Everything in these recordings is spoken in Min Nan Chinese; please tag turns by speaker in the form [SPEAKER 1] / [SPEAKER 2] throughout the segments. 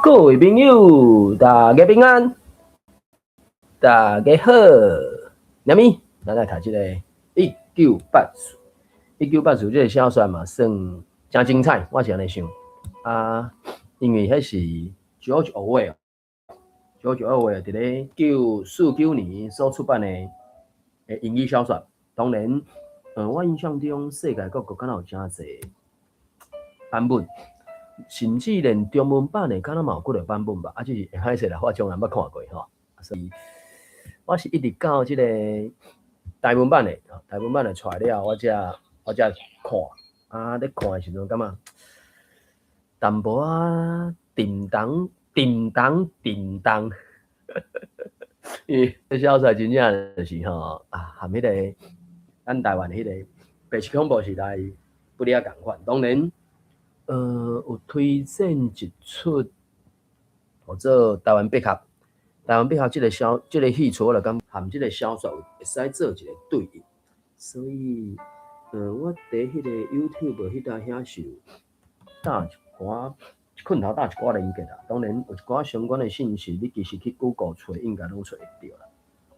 [SPEAKER 1] 各位朋友，大家平安，大家好。啥物？咱來讀這個一九八四，一九八四這個小說嘛，算誠精彩，我是按呢想。啊，因為彼是 George Orwell，George Orwell 佇咧1949年所出版的英語小說。當然，我印象中世界各國敢若有誠濟版本。甚至連中文版的，敢若嘛有幾个版本吧？啊，只是會歹勢啦，我從來毋捌看過吼。所以我是一直到這個台文版的，台文版的出來了，我才看。啊，咧看的時陣感覺淡薄仔沉重、沉重、沉重。因為這小說真正就是吼啊，含彼個咱台灣彼個白色恐怖時代不離仔仝款。當然，有推薦一齣，號做台灣百合。台灣百合這個小這個戲出，我就感覺含這個小說會使做一個對應。所以，我佇彼個 YouTube 彼搭遐是有搭一寡一困頭搭一寡連結啦。當然有一寡相關的信息，你其實去 Google 揣應該攏揣會著啦。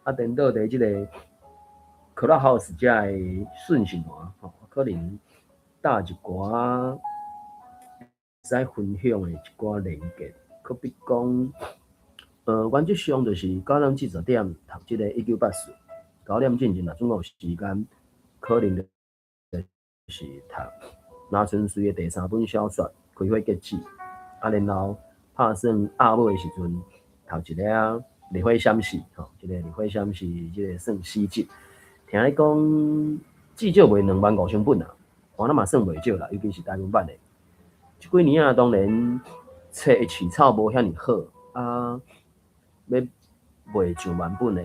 [SPEAKER 1] 啊，顛倒佇這個 Clubhouse 遮的訊息欄吼，可能搭一寡會使分享的一寡連結，可比講，原則上就是9點至10點讀這個一九八四，九點進前若總有時間，可能就是讀林春水的第三本小說《開花結籽》，啊，然後拍算暗暝的時陣讀一个《烈火閃死》吼，這個《烈火閃死》這個算詩集，聽咧講至少賣25,000本啊，我諗嘛算袂少啦，尤其是台文版的。這幾年啊，當然冊的市場無遐爾好啊，欲賣上萬本的，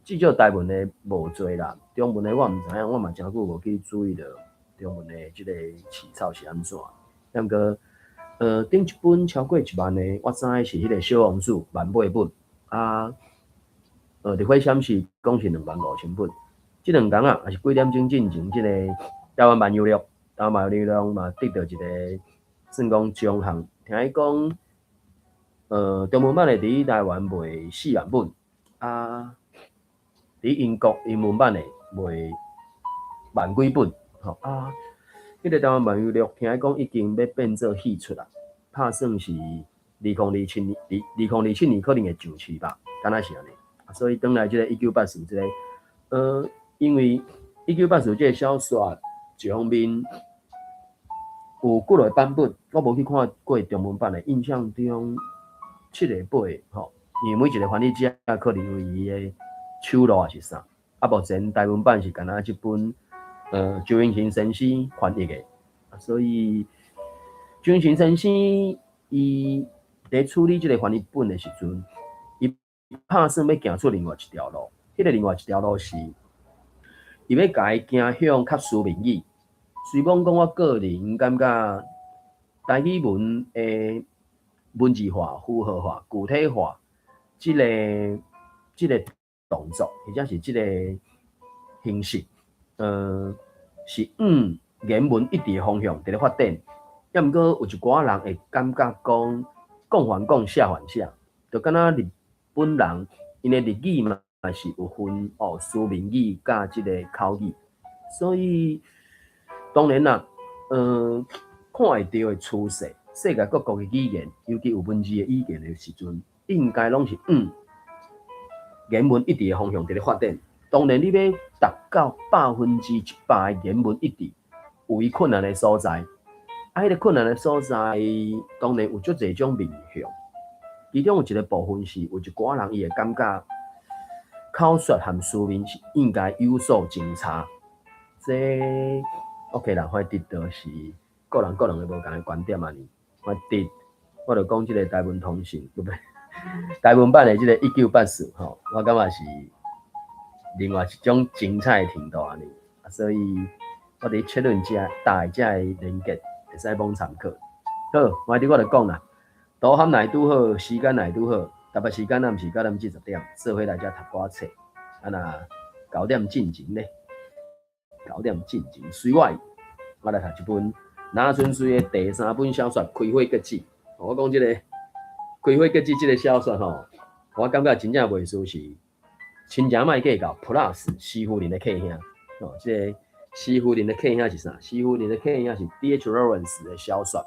[SPEAKER 1] 至少台文的無濟啦。中文的我毋知影，我嘛誠久無去注意著中文的這個市場是按怎。毋過，頂一本超過1萬的，我知影是彼個小王子萬八本啊。烈火閃死講是25,000本。這兩工啊，也是幾點鐘進前，這個台灣萬有錄，台灣萬有錄嘛得著一個算講獎項，聽伊講，中文版的佇台灣賣4萬本，啊，佇英國英文版的賣萬幾本，吼啊，彼個台灣萬有錄聽伊講已經欲變做戲出啦，拍算是2027年，2027年可能會上市吧，敢若是按呢。所以轉來這個一九八四這個，因為一九八四這個小說一方面有幾個版本，我無去看過中文版的，印象中七個八個吼，因為每一個翻譯者可能有伊的手路抑是啥，啊，目前台文版是干焦這本，周英行先生翻譯的，所以周英行先生伊佇處理這個翻譯本的時陣，伊拍算欲行出另外一條路，彼個另外一條路是，伊欲共伊行向較書面語。雖罔講我個人感覺台語文的文字化、符號化、具體化，這個動作，或者是這個形式，是往言文一致的方向佇咧發展。抑毋過有一寡人會感覺講，講還講，寫還寫，就敢若日本人𪜶的日語嘛是有分哦書面語佮這個口語，所以當然啦，看會著的趨勢，世界各國的語言，尤其有文字的語言的時陣，應該攏是往言文一致的方向佇咧發展。當然，你欲達到100%的言文一致，有伊困難的所在。啊，彼個困難的所在，當然有足濟種面向。其中有一個部分是，有一寡人伊會感覺口說和書面是應該有所精差。這 OK 啦，反正就是個人個人的無仝的觀點按呢。反正我就講這個台文通訊，不不，台文版的這個一九八四吼，我感覺是另外一種精彩的程度按呢。所以我佇確認遮大遮的連結會使罔參考。好，反正我就講啦，導航來拄好，時間來拄好，台北時間暗時9點至10點，做伙來遮讀寡冊。啊若九點進前咧，九點進前隨我意，我來讀這本林春水的第三本小說《開花結籽》。我講這個開花結籽這個小說吼，我感覺真正袂輸是親情莫計較 Plus 施夫人的契兄哦，這個施夫人的契兄是啥？施夫人的契兄是 D.H. Lawrence 的小說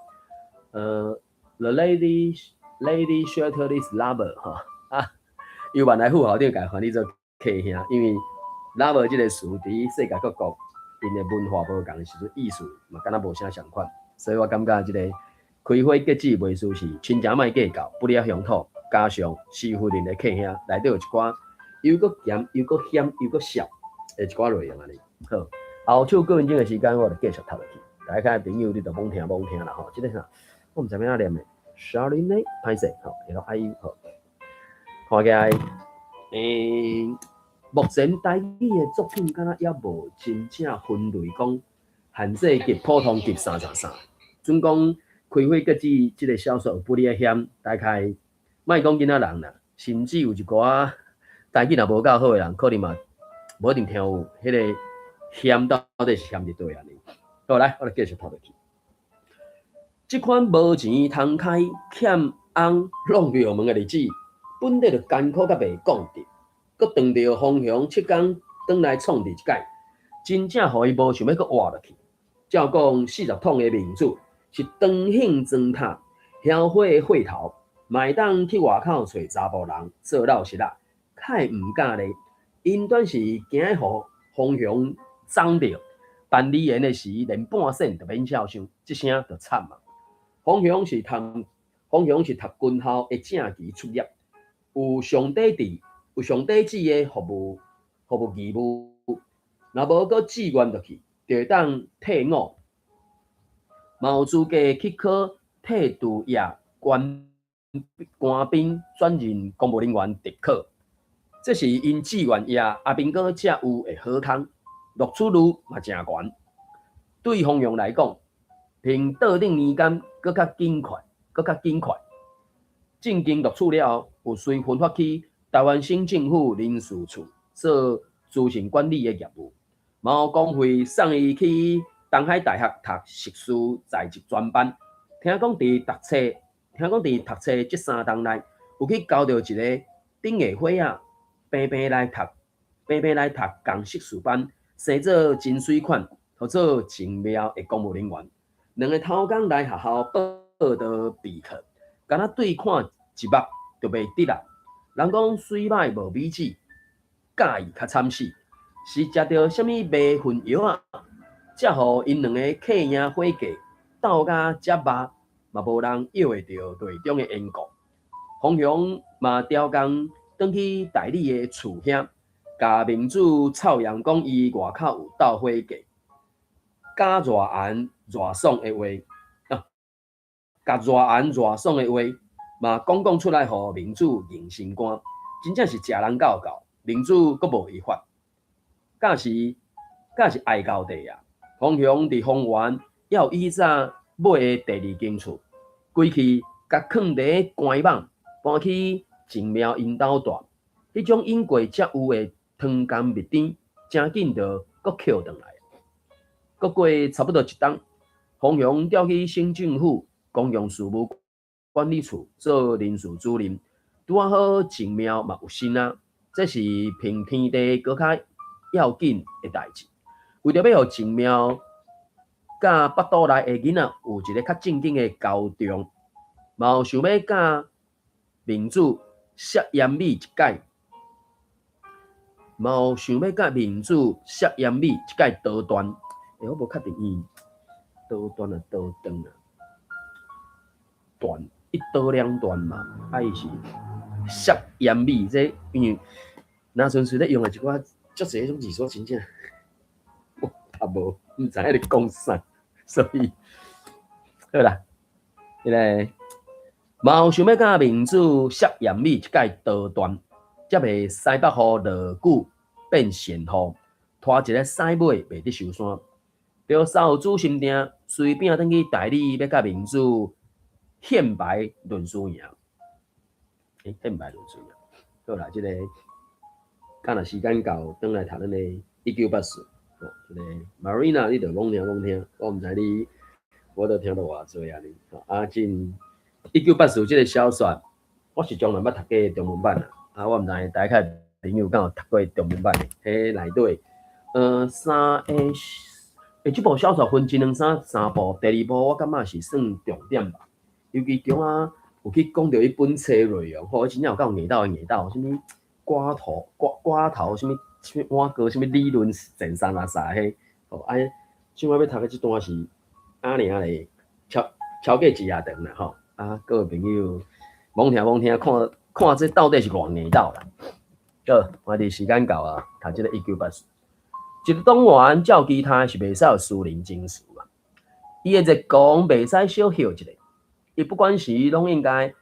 [SPEAKER 1] ，The Lady Chatterley's Lover 吼啊，由萬來副校長共翻譯做契兄，因為 lover 這個詞佇世界各國𪜶的文化無仝的時陣，意思嘛敢若無啥相款，所以我感覺這個開花結籽袂輸是親情莫計較，不離鄉土，加上施夫人的契兄，內底有一寡又閣鹹又閣險又閣痟的一寡內容按呢。好，後手幾分鐘的時間，我就繼續讀落去。大家朋友你就罔聽罔聽啦吼。這個啥，我毋知欲按怎念的。Charlene 歹勢吼，L I U 好。看起來，目前台語的作品敢若猶無真正分類講限制級、普通級啥啥啥。準講開花結籽這個小說有不離險，大概莫講囡仔人啦，甚至有一寡台語若無夠好的人，可能嘛無一定聽有彼個險到底是險佇佗按呢。好，來，我來繼續讀落去。這款無錢通開欠翁挵廟門的日子，本底就艱苦甲袂講得，閣撞著風雄七工轉來創治一擺，真正予伊無想欲閣活落去。照講40桶的明子是長興磚塔燃火的火頭，嘛會當去外口揣查埔人做老實仔，較會毋敢咧。𪜶端是驚予風雄摠著，辦離緣的時連半仙就免痟想，這聲就慘啊！風雄是讀軍校的正期出業，有上底制、有上底子的服務義務，若無閣志願落去，就會當退伍，嘛有資格去考退伍役官兵轉任公務人員特考。這是𪜶志願役阿兵哥才有的好康，錄取率嘛誠懸。對風雄來講，憑桌頂年鑑閣較緊快，閣較緊快。進京錄取了後，有隨分發去臺灣省政府人事處做資訊管理的業務。嘛有公費送伊去東海大學讀碩士在職專班。聽講佇讀冊這3冬內，有去交著一个頂下伙仔，平平來讀仝碩士班，生做真媠款，號做靜妙的公務人員。兩个頭工來學校報到備課，敢若對看一目就袂得啦。人講水䆀無米煮，佮意較慘死，是食著啥物迷魂藥仔，才予𪜶兩个契兄伙計鬥甲遮肉，嘛無人約會著內中的緣故。風雄嘛調工轉去代理的厝兄，共明子臭揚講伊外口有鬥伙計，佮熱紅熱爽的話，啊，共熱紅熱爽的話，嘛講講出來，予明子認心肝，真正是食人到夠，明子閣無違法，敢是愛交地啊？風雄佇豐原猶有以早買的第二間厝，規氣共囥佇官網，搬去靜妙𪜶兜蹛，彼種飲過才有的糖甘蜜甜，誠緊就閣抾轉來。閣過差不多一冬，風雄調去省政府公共事務管理處做人事主任，拄仔好靜妙嘛有身啊，這是憑天地閣較要緊的代誌。為著欲予靜妙佮腹肚內的囡仔有一个較正經的高中，嘛有想欲佮明子摔鹽米一擺，嘛有想欲佮明子摔鹽米一擺刀斷。欸，我無確定伊刀斷啊，刀斷啊，斷一刀兩斷嘛，啊伊是摔鹽米這，因為若純粹咧用的一寡足濟彼種字，我真正我讀無，毋知影咧講啥，所以好啦，彼个嘛有想欲佮明子摔鹽米一擺刀斷，才袂西北雨落久變鉎雨，拖一个屎尾袂得收山。著三有主心定，隨餅轉去代理，欲佮明子獻牌論輸贏。欸，獻牌論輸贏。好啦，這个敢若時間到，轉來讀咱的1984。哦，這个 Marina，你著罔聽罔聽，我毋知你，我都聽著偌濟按呢。啊，進一九八四這个小說，我是從來捌讀過中文版啦，啊，我毋知大家朋友敢有讀過中文版的？彼內底，三個，這部小說分一兩三三部，第二部我感覺是算重點吧。尤其中啊有去講著彼本冊內容，吼，真正有夠硬鬥的硬鬥，啥物寡頭寡寡頭，啥物啥物碗糕，啥物理論前三垃圾彼，吼，啊，像我欲讀的這段是阿爾咧，超超過一頁長啦，吼，啊，各位朋友，罔聽罔聽，看看這到底是偌硬鬥啦。好，我佇時間到啊，讀這个1984。一個黨員照其他是袂使有私人情緒啊，伊的熱狂袂使小歇一下，伊不管時攏應該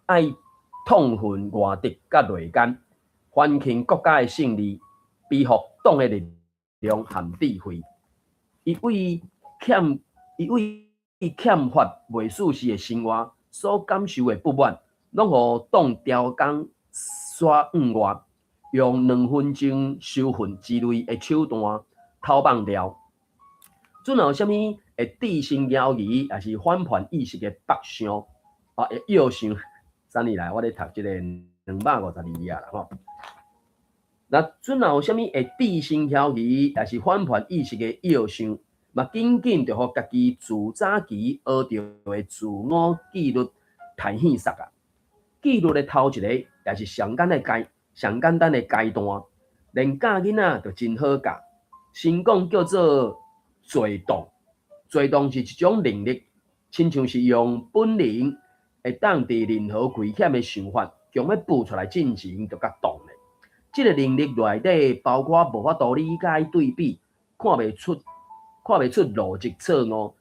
[SPEAKER 1] 愛痛恨外敵佮內奸，歡慶國家的勝利，庇護黨的力量和智慧。伊為欠乏袂事實的生活所感受的不滿，攏予黨調工徙往外，用2分鐘收訓之類的手段偷放掉。準有啥物會置身妖疑，抑是反叛意識的北向啊，會臆想。三年來，我咧讀這个252頁啦吼。若準有啥物會置身妖疑，抑是反叛意識的臆想，嘛緊緊就予家己自早期學著的自我紀律提醒煞啊。紀律的頭一個，也是上簡單的階段，連教囡仔就真好教。先講叫做坐動，坐動是一種能力，親像是用本能會當佇任何危險的想法，強欲浮出來進前就共擋咧。這个能力內底包括無法度理解對比，看袂出邏輯錯誤，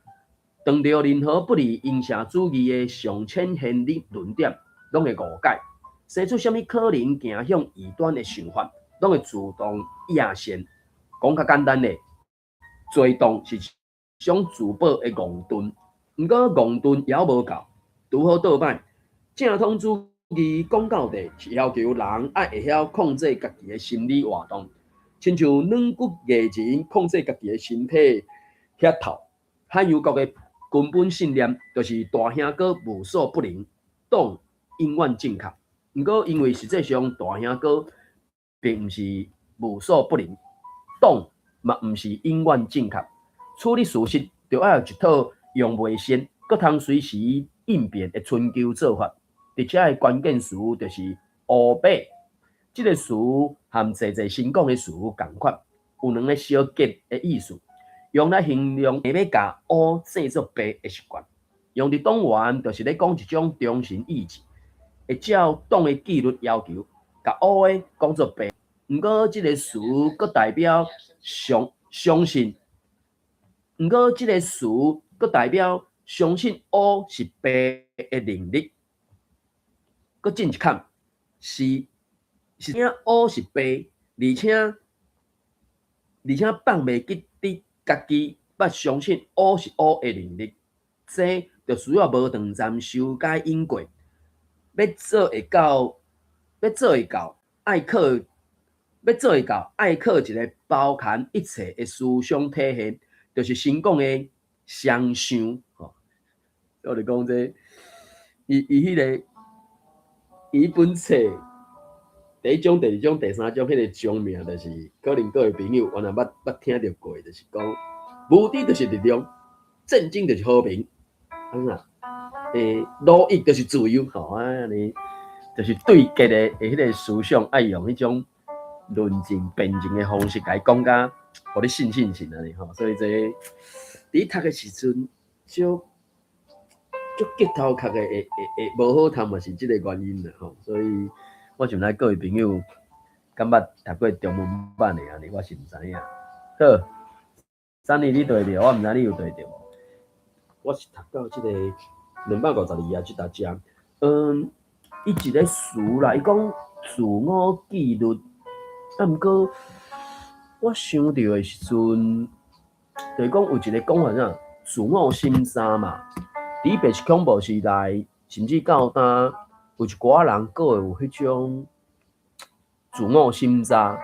[SPEAKER 1] 當著任何不利影射主義的上淺顯的論點，攏會誤解，生出啥物可能行向異端的想法，攏會自動壓線。講較簡單咧，坐動是一種自保的戇鈍，毋過戇鈍猶無夠，拄好倒擺。正統主義講到底是要求人愛會曉控制家己的心理活動，親像軟骨藝人控制家己的身體遐透。海洋國的根本信念就是大兄哥無所不能，黨永遠正確。毋過因為實際上大兄哥並毋是無所不能，黨嘛毋是永遠正確。處理事實就愛有一套用袂善、閣通隨時應變的春秋做法。佇遮的關鍵詞就是烏白，這个詞和濟濟新講的詞仝款，有兩个相結的意思，用來形容欲共烏做做白的習慣。用佇黨員就是咧講一種忠誠意志，會照黨的紀律要求，共烏的講做白。毋過這个詞閣代表相信，毋過這个詞閣代表相信烏是白的能力。閣進一坎，是烏是白，而且放袂記佇家己捌相信烏是烏的能力，這就需要無長暫修改引過，欲做會到，愛靠一个包含一切的思想體系，就是新講的雙想吼。我就講這，伊伊彼個。伊本冊第一章、第二章、第三章，彼个章名就是，可能各位朋友原來捌聽著過，就是講無敵就是力量，戰爭就是和平，按怎？奴役就是自由，吼啊，按呢就是對決的彼个思想，愛用彼種論證、辯證的方式共伊講甲，予你信信信按呢吼。所以這佇讀的時陣，小足激頭殼的會無好讀嘛，是這个原因啦吼。所以我想來各位朋友敢捌讀過中文版的按呢，我是毋知影。好，珊妮你對著，我毋知你有對著無？我是讀到這个252頁這搭遮，伊一个詞啦，伊講自我紀律，啊，毋過我想著的時陣，就是講有一个講法啥，自我審查嘛。佇白色恐怖時代，甚至到今，有一寡人閣會有彼種自我審查。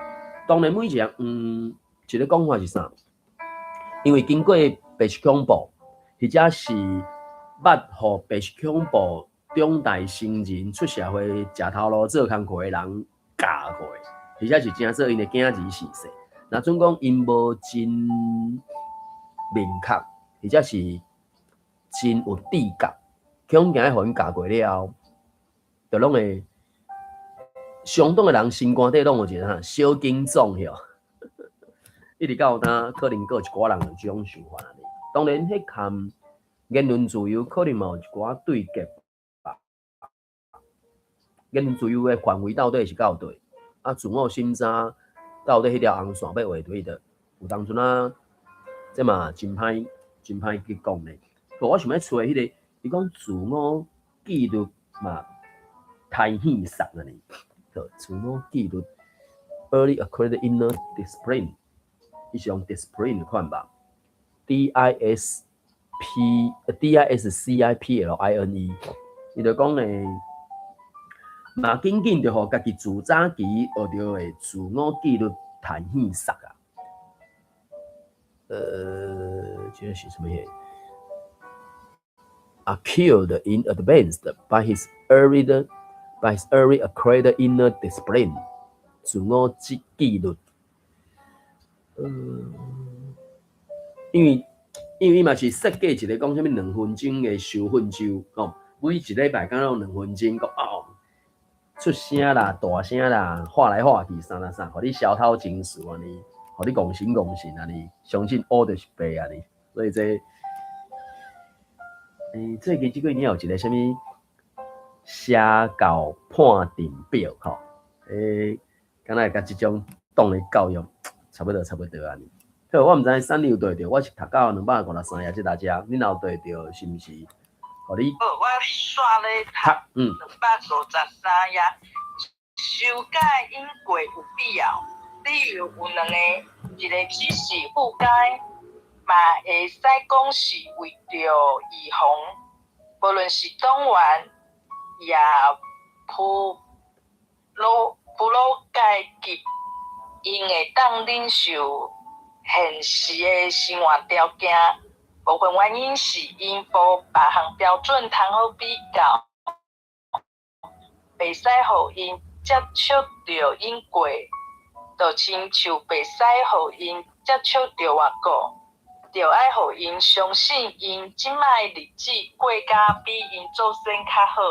[SPEAKER 1] 當然，每一个一个講法是啥？因為經過白色恐怖，或者是捌予白色恐怖長大成人出社會食頭路做工課的人教過，而且是誠做𪜶的囝兒序細。若準講𪜶無真明確，或者是真有直覺，恐驚予𪜶教過了後，就攏會相當的人心肝底攏有一個啥小警總吼，一直到今可能閣有一寡人有這種想法按呢。當然，彼含言論自由可能嘛有一寡對決吧。言論自由的範圍到底是到佗？啊，自我審查到底彼條紅線欲畫佗佗？有當陣啊，這嘛真歹真歹去講咧。我想欲揣彼個，伊講自我紀律嘛，太現實按呢。自我紀律，early acquired inner discipline，伊是用 discipline 款吧？D I S P D I S C I P L I N E，伊就講咧，嘛緊緊就予家己自早期學著的自我紀律彈現實啊。這個是啥物嘢？Acquired in advance by his early acquired inner discipline，自我紀律。因為伊嘛是設計一個講啥物2分鐘的受訓周，吼，每一禮拜敢若兩分鐘，講哦，出聲啦，大聲啦，喊來喊去，啥啥啥，予你消透情緒按呢，予你戇神戇神按呢，相信烏就是白按呢，所以這，最近這幾年有一個啥物邪教判定表，吼，敢若會佮這種黨的教育差不多差不多按呢。好，我毋知三你有對著，我是讀到253頁這搭遮，你若有對著是毋是？予你
[SPEAKER 2] 好，我煞咧讀253頁，修改引過有必要，理由有兩個，一個只是附加，嘛會使講是為著預防，無論是黨員也普魯階級，𪜶會當忍受現實的生活條件，部分原因是𪜶無別項標準通好比較，袂使予𪜶接觸著引過，就親像袂使予𪜶接觸著偌久，著愛予𪜶相信𪜶這擺日子過甲比𪜶祖先較好，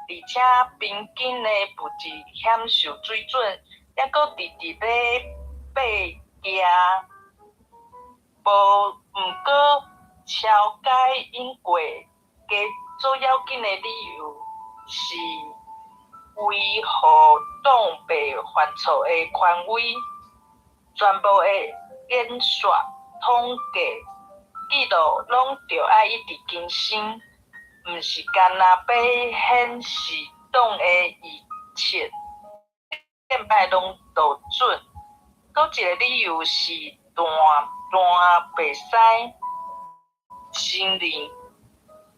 [SPEAKER 2] 而且平均的物質享受水準，猶閣直直咧爬行。無，毋過超改引過加做要緊的理由是維護黨袂犯錯的權威。全部的演算、統計、記錄攏著愛一直更新，毋是干焦欲顯示黨的預測頂擺攏著準。閣一個理由是斷斷袂使承認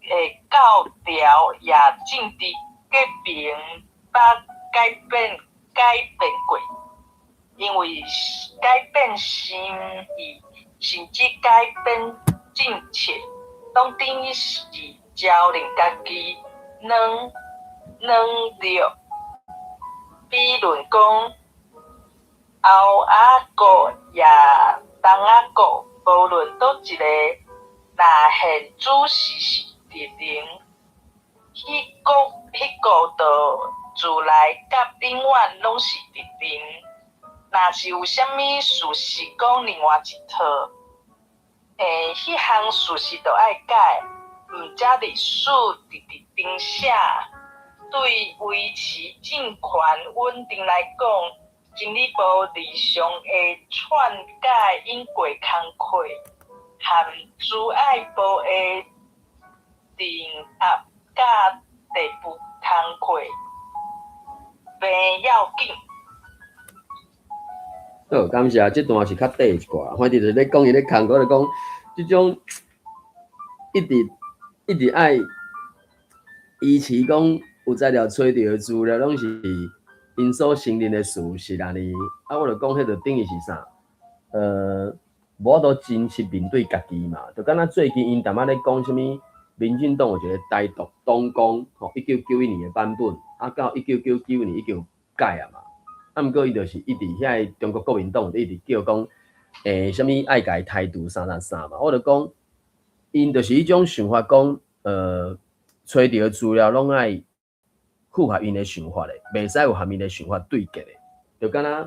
[SPEAKER 2] 的教條也政治革命捌改變過，因為改變心意，甚至改變政策，攏等於是招認家己軟弱。比論講，歐亞國也東亞國，無論佗一個，若現主席是敵人，彼國就自來甲永遠攏是敵人。若是有啥物事實講另外一套，彼項事實就愛改，毋才歷史直直重寫。對維持政權穩定來講，真理部日常的篡改引過工課，和資愛部的鎮壓佮逮捕工課，袂要緊。
[SPEAKER 1] 好，感謝，這段是較短一寡，反正就是咧講伊咧工課，就講這種一直一直愛維持講有材料揣著的資料，攏是𪜶所承認的事實按呢。啊，我就講彼就等於是啥？無法度真實面對家己嘛，就敢若最近𪜶淡仔咧講啥物民進黨有一个台獨黨綱，吼，1991年的版本，啊，到1999年已經改啊嘛。啊，毋過伊就是一直遐个中國國民黨就一直叫講，啥物愛共伊台獨啥啥啥嘛。我就講，𪜶就是彼種想法講，揣著資料攏愛符合𪜶的想法的，袂使有和𪜶的想法對決的。就敢若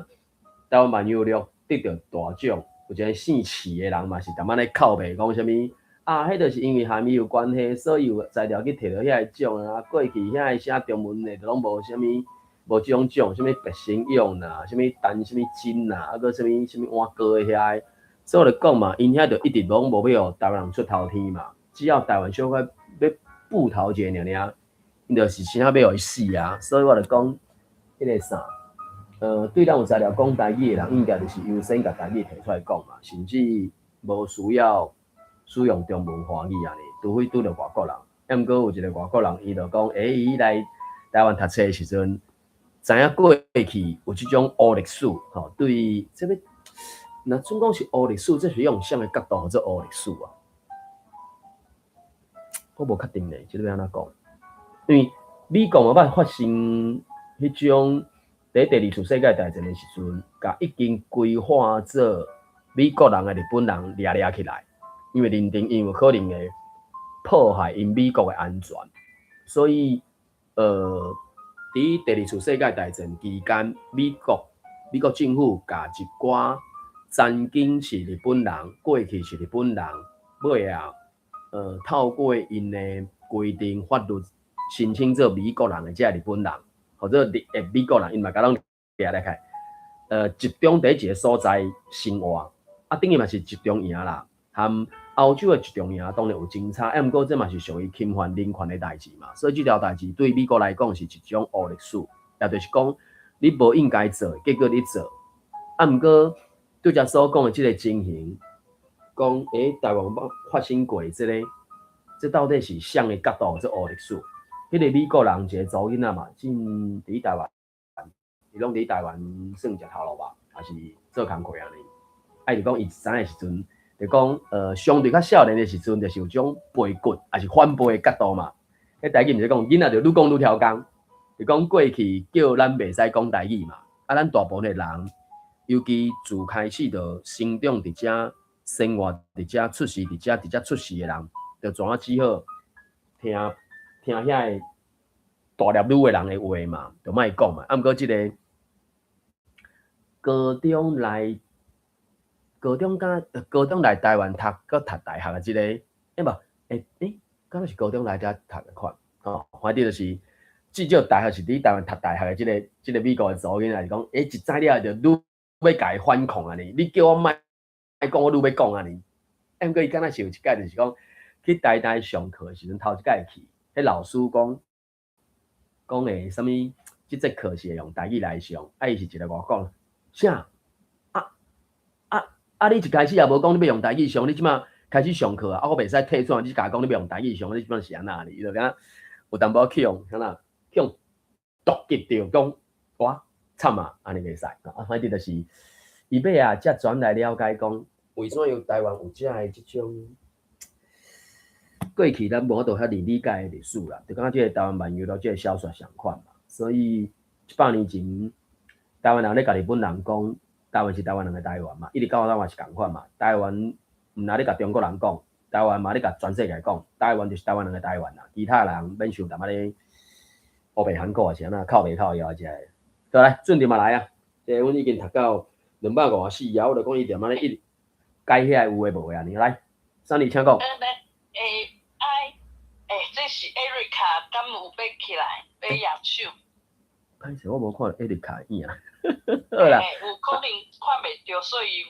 [SPEAKER 1] 台灣萬有錄得著大獎，有一个姓徐的人嘛是踮仔咧哭白講啥物。啊，彼就是因為和伊有關係，所以有材料去提著遐個獎啊。過去遐個寫中文的，就攏無啥物，無這種獎，啥物白先勇啦，啥物陳啥物真啦，啊閣啥物啥物碗糕的遐个。所以我就講嘛，𪜶遐就一直攏無欲予台灣人出頭天嘛。只要台灣小可欲布頭一下爾爾，𪜶就是啥欲予伊死啊。所以我就講，彼个啥，對咱有材料講台語的人，應該就是優先共台語提出來講嘛，甚至無需要使用中文華語按呢，除非拄著外國人。啊，毋過有一个外國人，伊就講，伊來台灣讀冊的時陣，知影過去有這種烏歷史，吼，對這个，若準講是烏歷史，這是用啥个角度做烏歷史啊？我無確定咧，這个欲按怎講？因為美國嘛捌發生彼種佇第二次世界大戰的時陣，共已經歸化做美國人的日本人掠掠起來。因為認定𪜶有可能會破壞𪜶美國的安全，所以，佇第二次世界大戰期間，美國政府共一寡曾經是日本人，過去是日本人，尾後，透過𪜶的規定法律申請做美國人的這日本人，或者日美國人，𪜶嘛共攏掠來起來，集中佇一个所在生活，啊，等於嘛是集中營啦，含歐洲的集中營當然有真差，啊，毋過這嘛是屬於侵犯人權的代誌嘛，所以這條代誌對美國來講是一種烏歷史，也就是講你無應該做，結果你做，啊，毋過拄才所講的這个情形，講台灣捌發生過這个，這到底是啥个角度做烏歷史？彼个美國人一个查某囡仔嘛，進佇台灣，伊攏佇台灣算食頭路吧，抑是做工課按呢？啊，伊就講伊知影的時陣，就講相對較少年的時陣，就是有種背骨，抑是反背的角度嘛。彼台語毋是講囡仔就愈講愈超工，就講過去叫咱袂使講台語嘛。啊，咱大部分的人，尤其自開始就生長佇遮、生活佇遮、出世佇遮、佇遮出世的人，就怎啊只好聽聽遐个大粒女的人的話嘛，就莫講嘛。啊，毋過這个高中來。高中敢高中來台灣讀，閣讀大學的這个，無，敢若是高中來遮讀的款，吼，反正就是至少大學是佇台灣讀大學的這个美國的查某囡仔是講，一知了就愈欲共伊反抗按呢，你叫我莫講，我愈欲講按呢。啊，毋過伊敢若是有一擺就是講，去台大上課的時陣，頭一擺去，彼老師講講啥物，這節課是會用台語來上，啊，伊是一个外國人，啥？啊！你一開始也無講你欲用台語上，你這馬開始上課啊！啊，我袂使退出，你共我講你欲用台語上，你這馬是按怎呢？伊就敢若有淡薄去予按怎去予毒擊著，講哇慘啊！按呢袂使啊！反正就是伊尾啊，才轉來了解講，為啥有台灣有遮的這種過去咱無法度遐爾理解的歷史啦，就感覺這個台灣漫遊錄這个小說相款嘛。所以100年前，台灣人咧共日本人講，台灣是台灣人的台灣嘛，一直到今嘛是仝款嘛。台灣毋若咧共中國人講，台灣嘛咧共全世界講，台灣就是台灣人的台灣啦。其他人免想淡仔咧烏白喊苦，是按怎哭袂哭枵遮个。好來，準備嘛來啊！這阮已經讀到254啊，我就講伊踮仔咧一直改遐個有的無的按呢。來，珊妮請講。
[SPEAKER 2] 這是 Erica，敢有欲起來欲舉手？
[SPEAKER 1] 歹勢，我無看 Erica 影。好啦。
[SPEAKER 2] 有可能看袂著，所以欲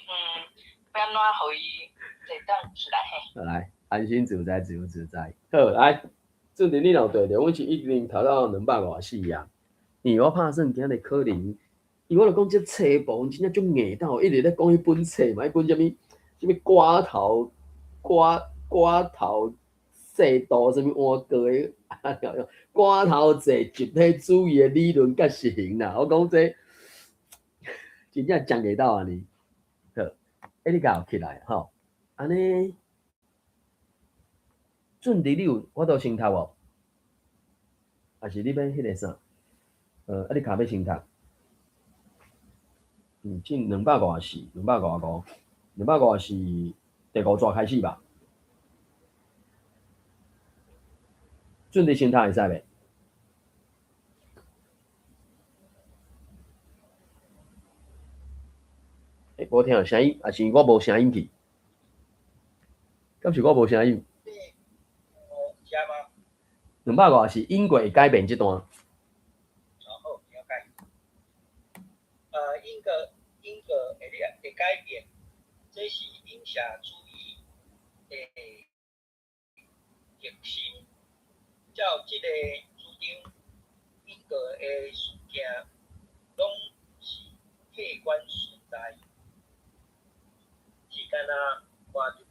[SPEAKER 2] 按怎予伊會當起來嘿？
[SPEAKER 1] 來，安心自在，自由自在。好，來，主持你若有對著，阮是已經讀到254啊。因為我拍算今日可能，因為我就講這冊部分真正足硬到，一直咧講彼本冊嘛，彼本啥物啥物寡頭寡寡頭制度，啥物碗糕的，啊，寡頭制集體主義的理論佮實行啦。我講這真正講袂到按呢。好，你敢有起來吼？按呢，俊迪，你有法度先讀無？還是你欲彼个啥？啊，你卡欲先讀？進254，255，254第五逝開始吧。俊迪先讀會使袂？欸，無聽著聲音，抑是我無聲音去？敢是我無聲音？250是因果會改變這段。
[SPEAKER 3] 好，了解。因果會改變，這是影射主義的核心。照這个主張，因果的事件攏是客觀存在，是敢若看著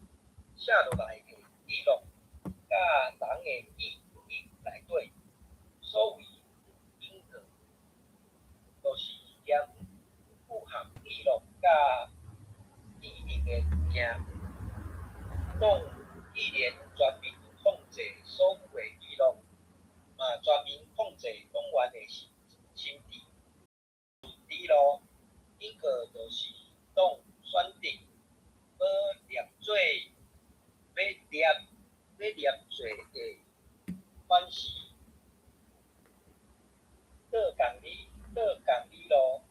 [SPEAKER 3] 寫落來的記錄，佮人的記憶內底，所謂因果，就是兼符合記錄佮記憶的物件。黨既然全面控制所有的記錄，嘛全面控制黨員的心智。順路，因果就是黨選擇欲念做、欲念做的反思。倒仝理路，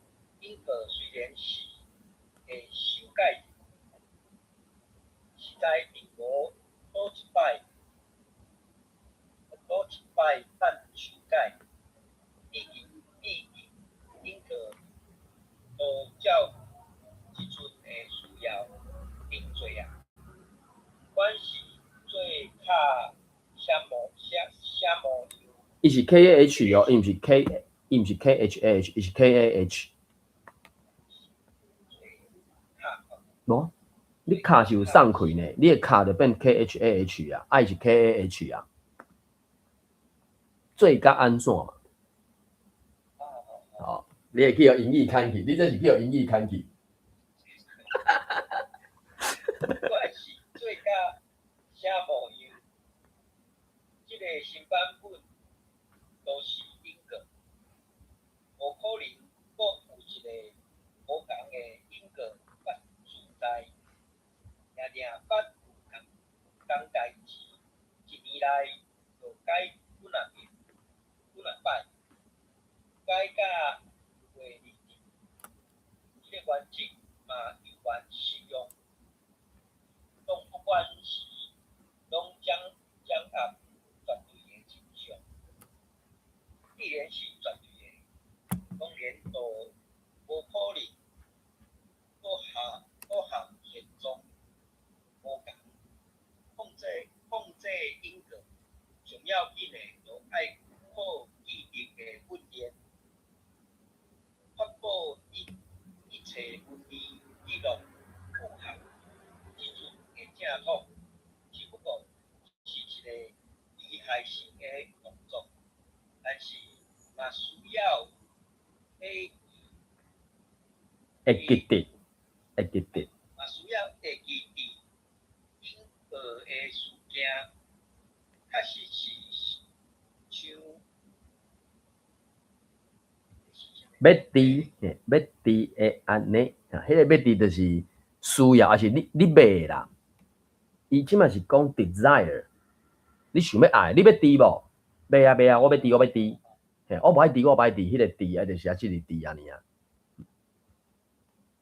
[SPEAKER 3] 因果雖然是會修改，實在並無佗一擺當修改，畢竟因果都照這陣的需要定做啊。不管是做較啥模樣。
[SPEAKER 1] 伊是 K A H 哦，伊毋是 K，伊毋是 K H A H，伊是 K A H。無，你卡是有送開呢，你的卡就變 K H A H 啊，啊伊是 K A H 啊。做甲按怎嘛？哦，你會去予英語牽去，你這是去予英語牽去。
[SPEAKER 3] 我是做甲啥模樣？這个新版本都是因果，無可能閣有一個無仝的因果法存在。定定捌有仝代誌，一年內就改幾若遍、幾若擺，改甲袂離題。這个原則嘛猶原適用。黨不管是攏掌握絕對的真相，既然是絕對的，當然就無可能閣和現狀無仝。控制因果，上要緊的就愛靠記憶的訓練，確保一切文字記錄符合這陣的正統，只不過是一个機械性的動作，但是嘛需要會
[SPEAKER 1] 會記得，會記得。
[SPEAKER 3] 嘛需要會記佇因果的事件，確實是像
[SPEAKER 1] 欲佇，欲佇的按呢，啊，彼个欲佇就是需要，抑是你欲啦。伊這馬是講 desire，你想欲愛，你欲佇無？欲啊欲啊，我欲佇我欲佇，嘿，我無愛佇我無愛佇，彼个佇啊就是啊，這个佇按呢啊。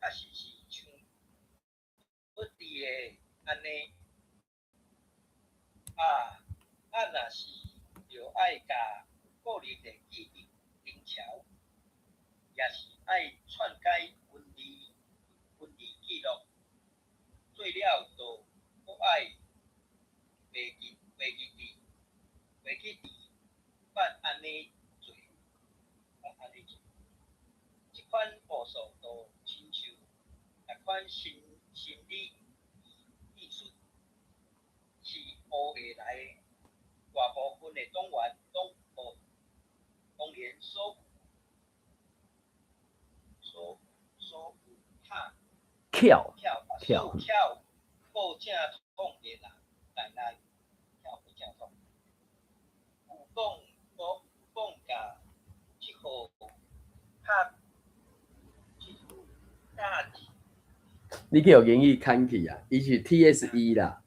[SPEAKER 3] 確實是像欲佇的按呢，啊，若是著愛共個人的記憶重抄，也是愛篡改文字記錄，做了就閣愛袂記佇捌按呢做，捌按呢做。這款步數就親像逐款心理藝術是學會來的，大部分的黨員攏無，當然所有巧
[SPEAKER 1] 巧
[SPEAKER 3] 巧所有巧過正統的人在內，巧過正統。
[SPEAKER 1] 你去予英語牽去啊，伊是 TSE 啦。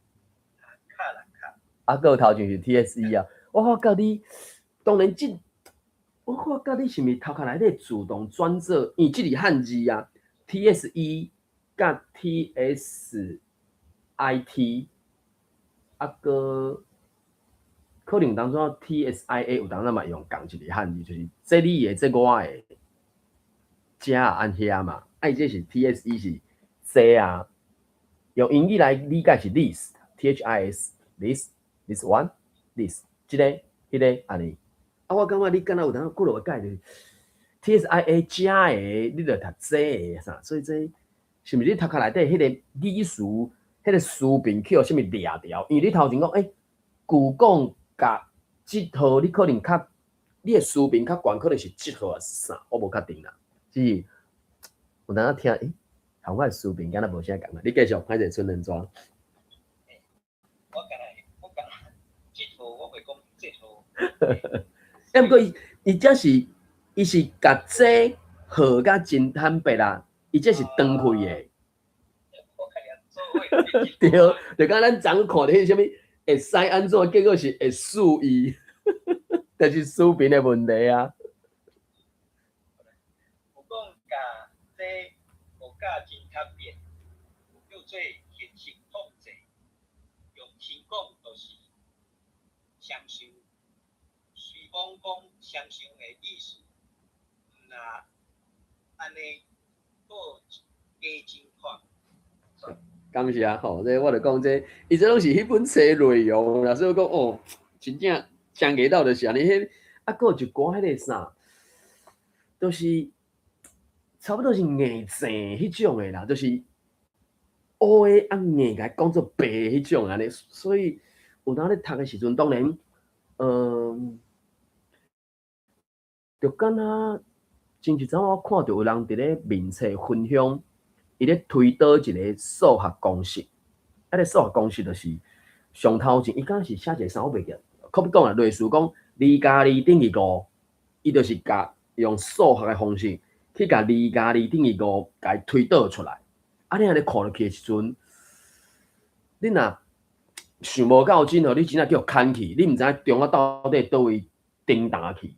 [SPEAKER 3] 卡啦卡。
[SPEAKER 1] 啊，閣有頭前是 TSE 啊，我發覺你當然這，我發覺你是毋是頭殼內底自動轉做，因為這是漢字啊，TSE 佮 TSIT，啊閣可能當中 TSIA 有當陣嘛用仝一个漢字，就是這你的，這我的，遮按遐嘛，啊伊這是 TSE 是這啊，用英語來理解是 this，THIS，this，this one，this，這个，彼个，按呢。啊，我感覺你敢若有當幾落個解就是 TSIA 遮的，你著讀這的啥，所以這是毋是你頭殼內底彼个語詞，彼个詞頻去予啥物掠著？因為你頭前講，欸，舊講佮這號，你可能較你的詞頻較懸，可能是這號抑是啥，我無確定啦。只是有當仔聽，欸，和我的詞頻敢若無啥仝啊。你繼續，歹勢春人紙。
[SPEAKER 3] 我敢若我敢若這號我袂講這號。
[SPEAKER 1] 啊，毋過伊伊這是伊是共這號甲真坦白啦，伊這是斷開的。對，就敢咱昨看著彼啥物會使按怎，結果是會死伊，就是詞頻的問題啊。
[SPEAKER 3] 有講共這號甲真坦白，叫做形式統計，用新講就是雙修。雖罔講雙修的意思，毋若按呢，閣加真看。
[SPEAKER 1] 感謝吼，這我就講這，伊這攏是彼本冊內容啦，所以我講哦，真正真額到就是按呢，彼啊，閣有一寡彼个啥，就是差不多是硬正彼種的啦，就是烏的啊硬共伊講做白彼種按呢，所以有當咧讀的時陣，當然，就敢若前一陣我看著有人佇咧面冊分享，伊咧推導一个數學公式，啊，个數學公式就是上頭前，伊敢是寫一个啥我袂記，可比講啊，類似講2加2等於5，伊就是共用數學的方式去共二加二等於五，共伊推導出來。啊，你按呢看落去的時陣，你若想無夠真吼，你真正叫牽去，你毋知影中仔到底佗位叮當去。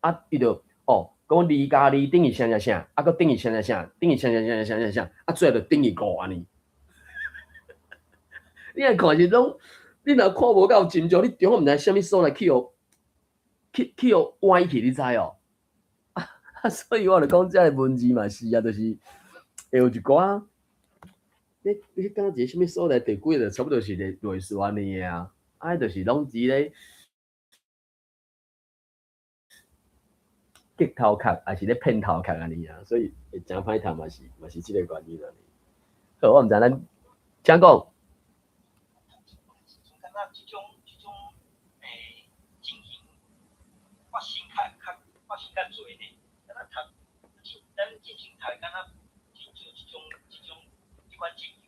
[SPEAKER 1] 啊，伊就哦，講二加二等於啥啥啥，啊，閣等於啥啥啥，等於啥啥啥啥啥啥，啊，最後就等於五按呢。你若看是攏，你若看無夠真少，你中仔毋知啥物所在去予去去予歪去，你知哦？啊，所以我就講這个文字嘛是啊，就是會有一寡，你你敢一个啥物所在第幾個，差不多是類似按呢的啊，啊，彼就是攏佇咧激頭殼，抑是咧騙頭殼按呢啊，所以會誠歹讀嘛是嘛是這个原因按呢。好，我毋知咱請講。
[SPEAKER 3] 感覺這種這種情形發生較較發生較濟呢。敢若讀，咱進前讀敢若真少這種這種這款情形。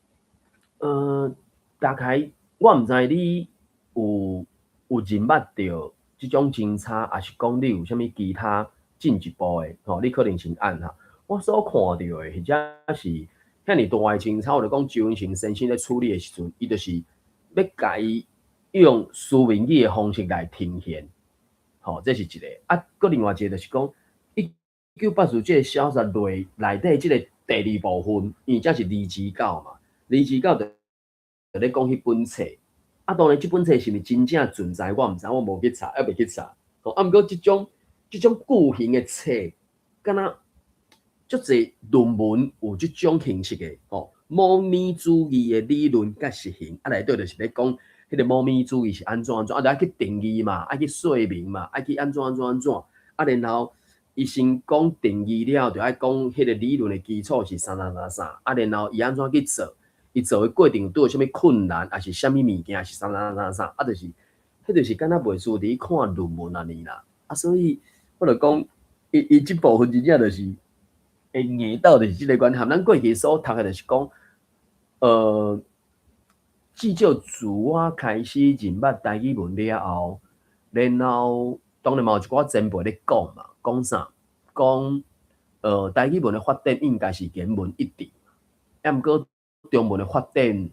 [SPEAKER 1] 大概我毋知你有有認捌著這種偵查，抑是講你有啥物其他進一步的吼？你可能先按哈。我所看著的，或者是遐爾大的偵查，我就講周文成先生咧處理的時陣，伊就是欲共伊用書面語的方式來呈現，吼，這是一个。啊，閣另外一个就是講，一九八四這个小說內內底這個第二部分，因為這是二之九嘛，二之九就咧講彼本冊。啊，當然這本冊是毋是真正存在，我毋知，我無去查，猶未去查。吼，啊，毋過這種這種句型的冊，敢若足濟論文有這種形式的，吼，貓咪主義的理論佮實行，啊，內底就是咧講彼个貓咪主義是按怎按怎，啊，就愛去定義嘛，愛去說明嘛，愛去按怎按怎按怎，啊，然後伊先講定義了，就愛講彼个理論的基礎是啥啥啥啥，啊，然後伊按怎去做，伊做的過程有拄著啥物困難，抑是啥物物件，是啥啥啥啥，啊，就是，彼就是敢若袂輸佇看論文按呢啦，啊，所以我就講，伊伊這部分真正就是會硬到就是這个關係，咱過去所讀的就是講，至少自我開始認捌台語文了後，然後當然嘛有一寡前輩咧講嘛，講啥？講台語文的發展應該是言文一致，啊，毋過中文的發展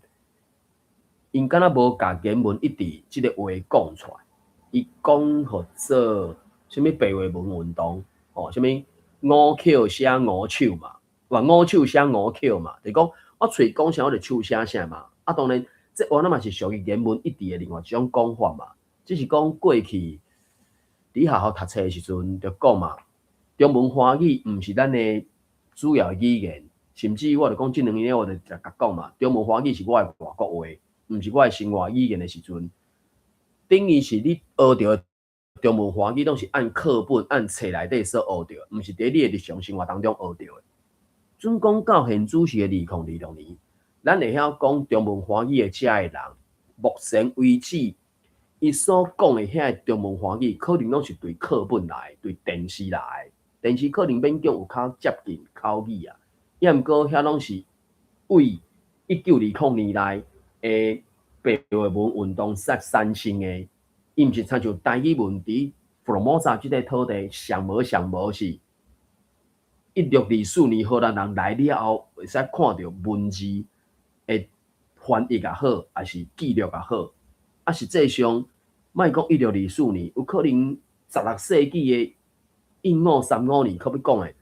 [SPEAKER 1] ，𪜶敢若無共言文一致這个話講出來，伊講號做啥物白話文運動，吼，啥物五口寫五手嘛，話五手寫五口嘛，就是講我喙講啥我就手寫啥嘛。啊，當然，這原來嘛是屬於言文一致的另外一種講法嘛。只是講過去佇學校讀冊的時陣就講嘛，中文華語毋是咱的主要語言，甚至我就講這2年我就直共講嘛，中文華語是我的外國話，毋是我的生活語言的時陣，等於是你學著的中文華語攏是按課本、按冊內底所學著的，毋是佇你的日常生活當中學著的。準講到現主時的2026年，咱會曉講中文華語的遮的人，目前為止，伊所講的遐个中文華語，可能攏是對課本來、對電視來的，電視可能勉強有較接近口語啊。抑毋過遐攏是為1920年內的白話文運動所產生的，伊毋是親像台語文佇福爾摩沙這個土地上無上無是1624年荷蘭人來了後，會使看著文字的翻譯也好，抑是記錄也好，啊，實際上莫講一六二四年，有可能16世紀的1535年，閣欲講的，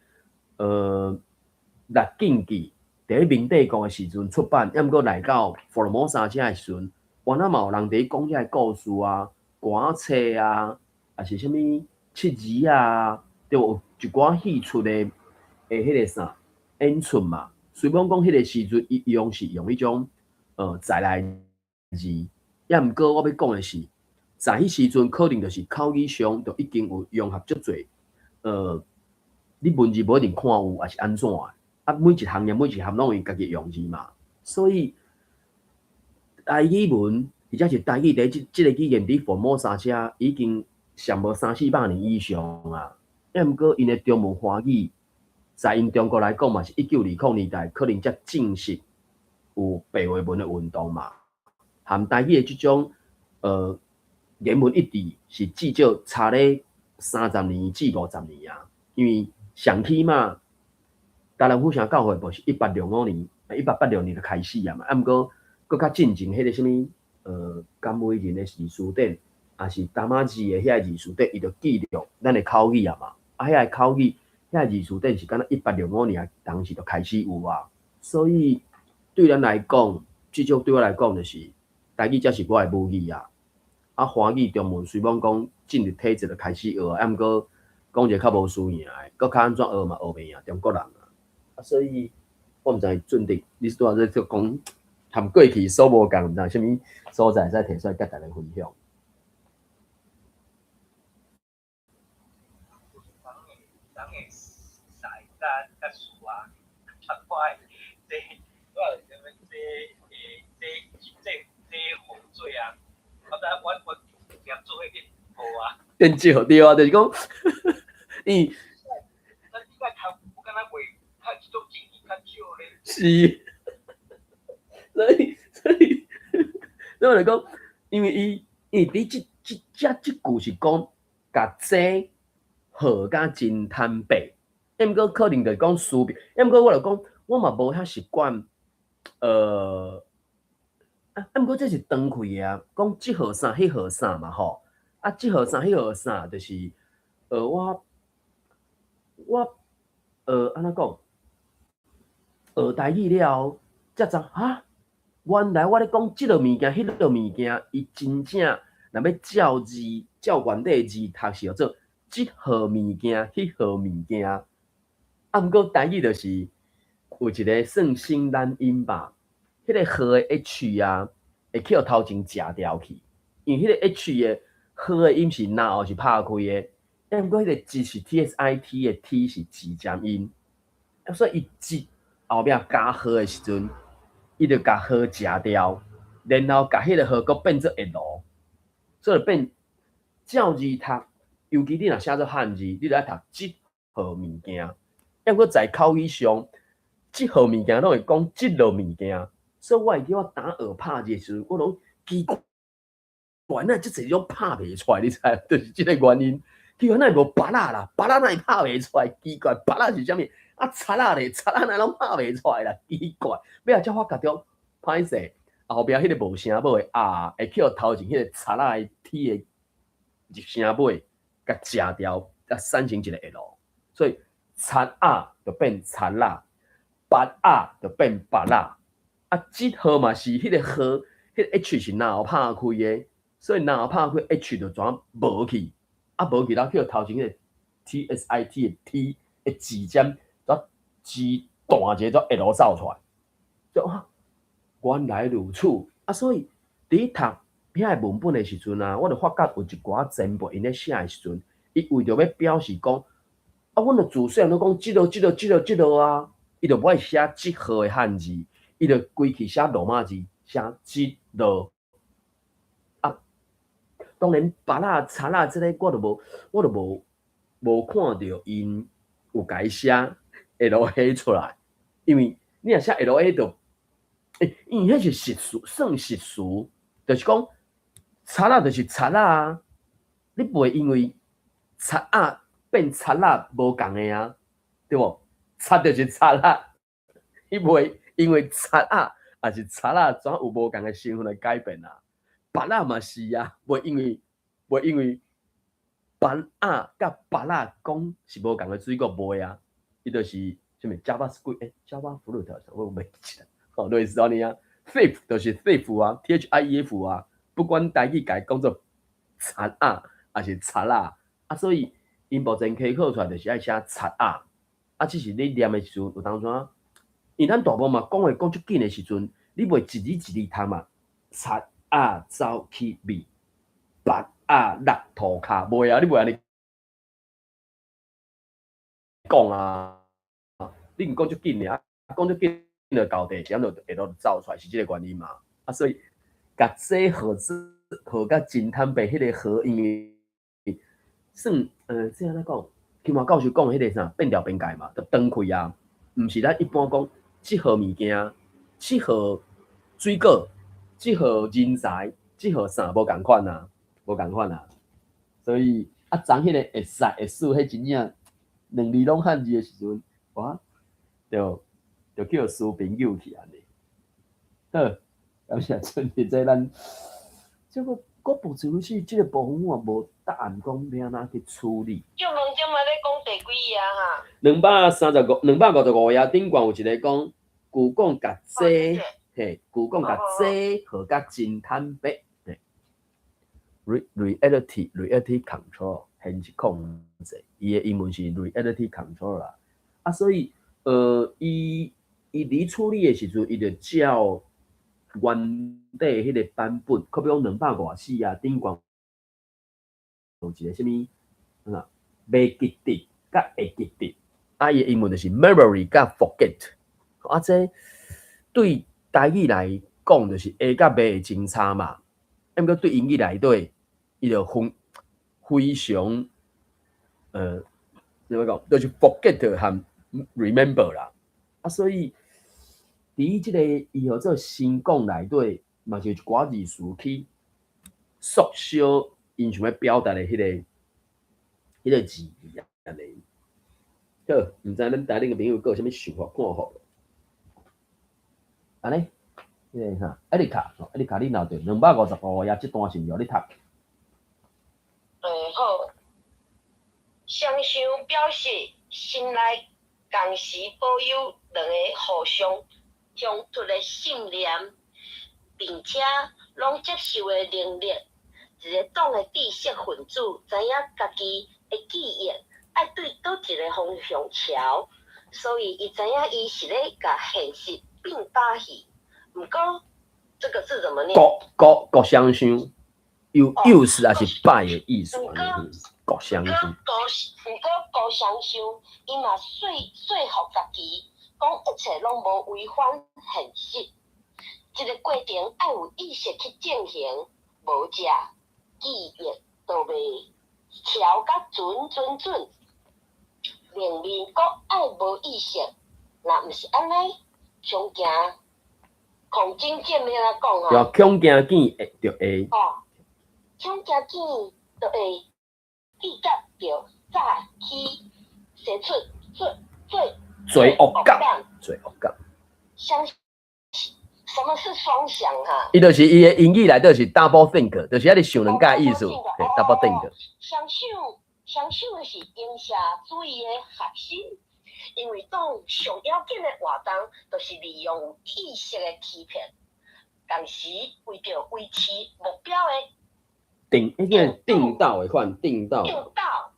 [SPEAKER 1] 鹿徑記佇咧明帝國的時陣出版，抑毋過來到福爾摩沙遮的時陣，原來嘛有人佇咧講遮个故事啊、歌仔冊啊，抑是啥物七字啊，著有一寡戲出的彼个啥演出嘛。雖罔講彼个時陣伊用是用彼種在來字，抑毋過我欲講的是，在彼時陣可能就是口語上就已經有融合足濟，你文字無一定看有，抑是按怎的？啊，每一項業每一項攏會家己用字嘛，所以台語文或者是台語佇這這个語言佇福爾摩沙遮已經上無三四百年以上啊。抑毋過𪜶的中文華語，在𪜶中國來講嘛，是1920年代可能才正式有白話文的運動嘛。含台語的這種言文一致是至少差咧30年至50年啊。因為上起碼台南府城教會無是1865年，1886年就開始啊嘛。啊，毋過閣較進前彼個啥物甘為人的字詞典，抑是擔仔字的遐個字詞典，伊就記錄咱的口語啊嘛。啊，遐个口語，遐個字詞典是敢若1865年當時就開始有啊。所以對咱來講，至少對我來講，就是台語才是我的母語啊。啊，華語中文雖罔講進入體制就開始學啊，毋過講一個較無輸贏的，閣較按怎學嘛學袂贏中國人啊。啊，所以我毋知俊迪，你拄仔咧講含過去所無仝，毋知啥物所在會使提出來佮大家分享。
[SPEAKER 3] 人會使佮佮事啊，啊，我的這我有啥物這這這這洪水啊，我知我我連做伙去學啊。
[SPEAKER 1] 變少對啊，就是講，伊。
[SPEAKER 3] 咱應該頭，我感覺袂較這種經驗較少咧。
[SPEAKER 1] 是，所以，所以我就講，因為伊伊佇這這這這句是講，共這號甲真坦白，抑毋過可能就是講輸別，抑毋過我就講，我嘛無遐習慣，啊，毋過這是斷開的啊，講這號啥，彼號啥嘛吼，啊，這號啥，彼號啥，就是，我，按怎講？學台語了後，才知哈，原來我咧講這个物件、彼个物件，伊真正若欲照字、照原底字讀是叫做這號物件、彼號物件。啊，毋過台語就是有一個算省懶音吧，彼個號的 H 啊，會去予頭前食掉去，因為彼個 H 的號的音是若後是拍開的，啊，毋過彼個字是 T S I T 的 T 是舌尖音，啊，所以伊舌後壁加號的時陣，伊就共號食掉，然後共彼個號閣變做 L，所以變照字讀，尤其你若寫做漢字，你著愛讀這號物件。抑毋過在口語上，這號物件攏會講這號物件，所以我會記我當學拍字的時陣，我攏奇怪，哪會遮濟種拍袂出來，你知無？就是這個原因。奇怪，哪會無芭樂啦？芭樂哪會拍袂出來？奇怪，芭樂是啥物？啊，賊仔咧，賊仔哪攏拍袂出來啦，奇怪，尾仔才發覺著歹勢，後壁彼個無聲母的 R 會去予頭前彼個賊仔的 T 的入聲尾，共食掉，才產生一個 L，所以賊仔就變賊仔，筆仔就變筆仔。啊，這號嘛是彼個號，彼個 H 是然後拍開的，所以然後拍開 H 就怎無去，啊無去，然後去予頭前彼個 T S I T 的 T 的字尖，怎字斷一個怎 L 走出來，就啊，原來如此。啊，所以佇讀遐個文本的時陣啊，我就發覺有一寡前輩𪜶咧寫的時陣，伊為著欲表示講，啊，阮著自細漢攏講這個、這個、這個、這個啊，伊就無愛寫這號的漢字，伊就規氣寫羅馬字，寫這號。啊，當然筆仔、賊仔這個我就無看著𪜶有共伊寫 L A 出來，因為你若寫 L A 就，欸，因為彼是實詞，算實詞，就是講賊仔就是賊仔啊，你袂因為賊仔變賊仔無仝的啊，對無？賊就是賊仔，你袂因為賊仔抑是賊仔怎有無仝的身份來改變啊？筆仔嘛是啊，袂因為筆仔佮筆仔講是無仝的水果，袂啊，伊就是啥物 JavaScript 欸，Java fruit 我袂記得，吼，類似按呢啊，thief 就是 thief 啊，T H I E F 啊，不管台語共伊講做賊仔抑是賊仔，啊，所以𪜶目前開考出來就是愛寫賊仔，啊，只是你念的時陣有當陣，因為咱大部分嘛講話講足緊的時陣，你袂一字一字讀嘛，賊仔走去覕，筆仔落塗跤，袂啊，你袂按呢講啊，你毋講足緊爾，講足緊就到底，這樣就會落走出來，是這個原因嘛。啊，所以共這號字號甲真坦白，彼個號因為算這按怎講？金華教授講彼個啥變調邊界嘛，就斷開啊，毋是咱一般講這號物件，這號水果，這號人才，這號啥無仝款啊，無仝款啊。所以啊，昨彼個會使會使，彼真正兩字攏漢字的時陣，哇，就去予師朋友去按呢。好，感謝春日這咱這個國部處理這個部分我無答案講欲按怎去處理。
[SPEAKER 2] 就問這擺咧講第幾頁哈？235，255
[SPEAKER 1] 頁頂懸有一個講，舊講共這，嘿，舊講共這號甲真坦白，嘿，reality control 現實控制，伊的英文是 reality control 啦。啊，所以伊佇處理的時陣，伊就照原底彼個版本，可比講254啊，頂懸有一個啥物，啊，袂記得佮會記得，啊，伊的英文就是 memory 佮 forget，啊，這對台語來講就是會佮袂會真差嘛，啊，毋過對英語內底，伊就分非常，怎麼講，就是 forget 和 remember 啦，啊，所以佇這個伊號做新講內底，嘛是有一寡字詞去縮小𪜶想欲表達的彼個字義按呢。好，毋知恁台頂的朋友閣有啥物想法看法無？按呢，彼個啥，艾麗卡，艾麗卡，你若著255頁這段是毋是予你讀？
[SPEAKER 2] 好。雙想表示心內同時保有兩个互相衝突的信念，並且攏接受的能力。一個黨的知識分子知影家己的記憶愛對佗一个方向朝，所以伊知影伊是咧共現實變把戲。毋過，這個字怎麼念？
[SPEAKER 1] 國國國雙想，有有是抑是擺的意思？國雙想。
[SPEAKER 2] 毋過高雙想，伊嘛說服家己，講一切攏無違反現實。這個過程愛有意識去進行，無者記憶就袂調甲準準準。明明閣愛無意識，若毋是按呢，恐驚恐驚見欲按怎講啊？
[SPEAKER 1] 對，恐驚見會就會。
[SPEAKER 2] 哦，恐驚見就會記甲著早起生出做做。
[SPEAKER 1] 罪惡感，罪惡感。
[SPEAKER 4] 雙，什麼是雙想哈？
[SPEAKER 1] 伊就是伊的英語內底是 double think，就是遐咧想兩擺意思，嘿，double think。
[SPEAKER 4] 雙想，雙想是影射主義的核心，因為黨上要緊的活動，就是利用有意識的欺騙，同時為著維持目標的
[SPEAKER 1] 定，應該定道的款，定道。
[SPEAKER 4] 定道，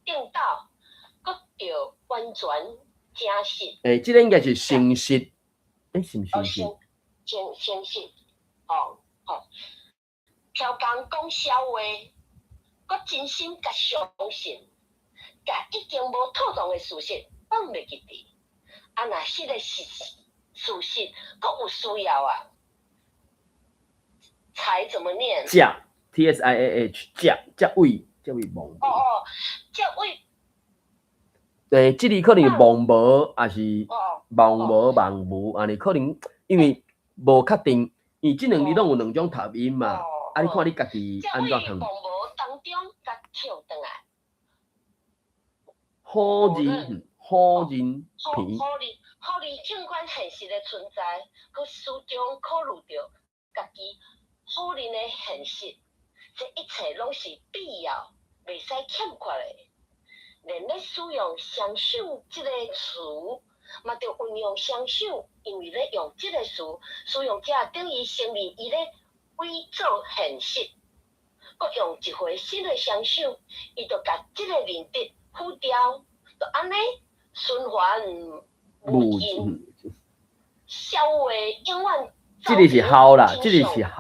[SPEAKER 4] 定道，閣著完全誠實。
[SPEAKER 1] 欸，這個應該是誠實，欸，是毋是誠實？
[SPEAKER 4] 誠誠實，吼吼，刁工講痟話，閣真心共相信，共已經無妥當的事實放袂記佇。啊，若彼個是事實，閣有需要啊。才怎麼念？
[SPEAKER 1] 才 T S I A H，才才位才位忘。
[SPEAKER 4] 哦哦，才位。
[SPEAKER 1] 對，這裡可能忘無，抑是忘無忘無，按呢可能因為無確定，因為這兩字攏有兩種讀音嘛，啊，你看你家己按怎讀。
[SPEAKER 4] 忘無當中共跳轉來。
[SPEAKER 1] 否認，否認，
[SPEAKER 4] 否否認，否認這款現實的存在，閣始終考慮著家己否認的現實，這一切攏是必要，袂使欠缺的。連咧使用雙想這個詞，嘛著運用雙想，因為咧用這個詞，使用者等於承認伊咧偽造現實。閣用一回新的雙想，伊就共這個認知否掉，就按呢循環無盡。痟話永遠。
[SPEAKER 1] 這個是痟啦，這個是痟話，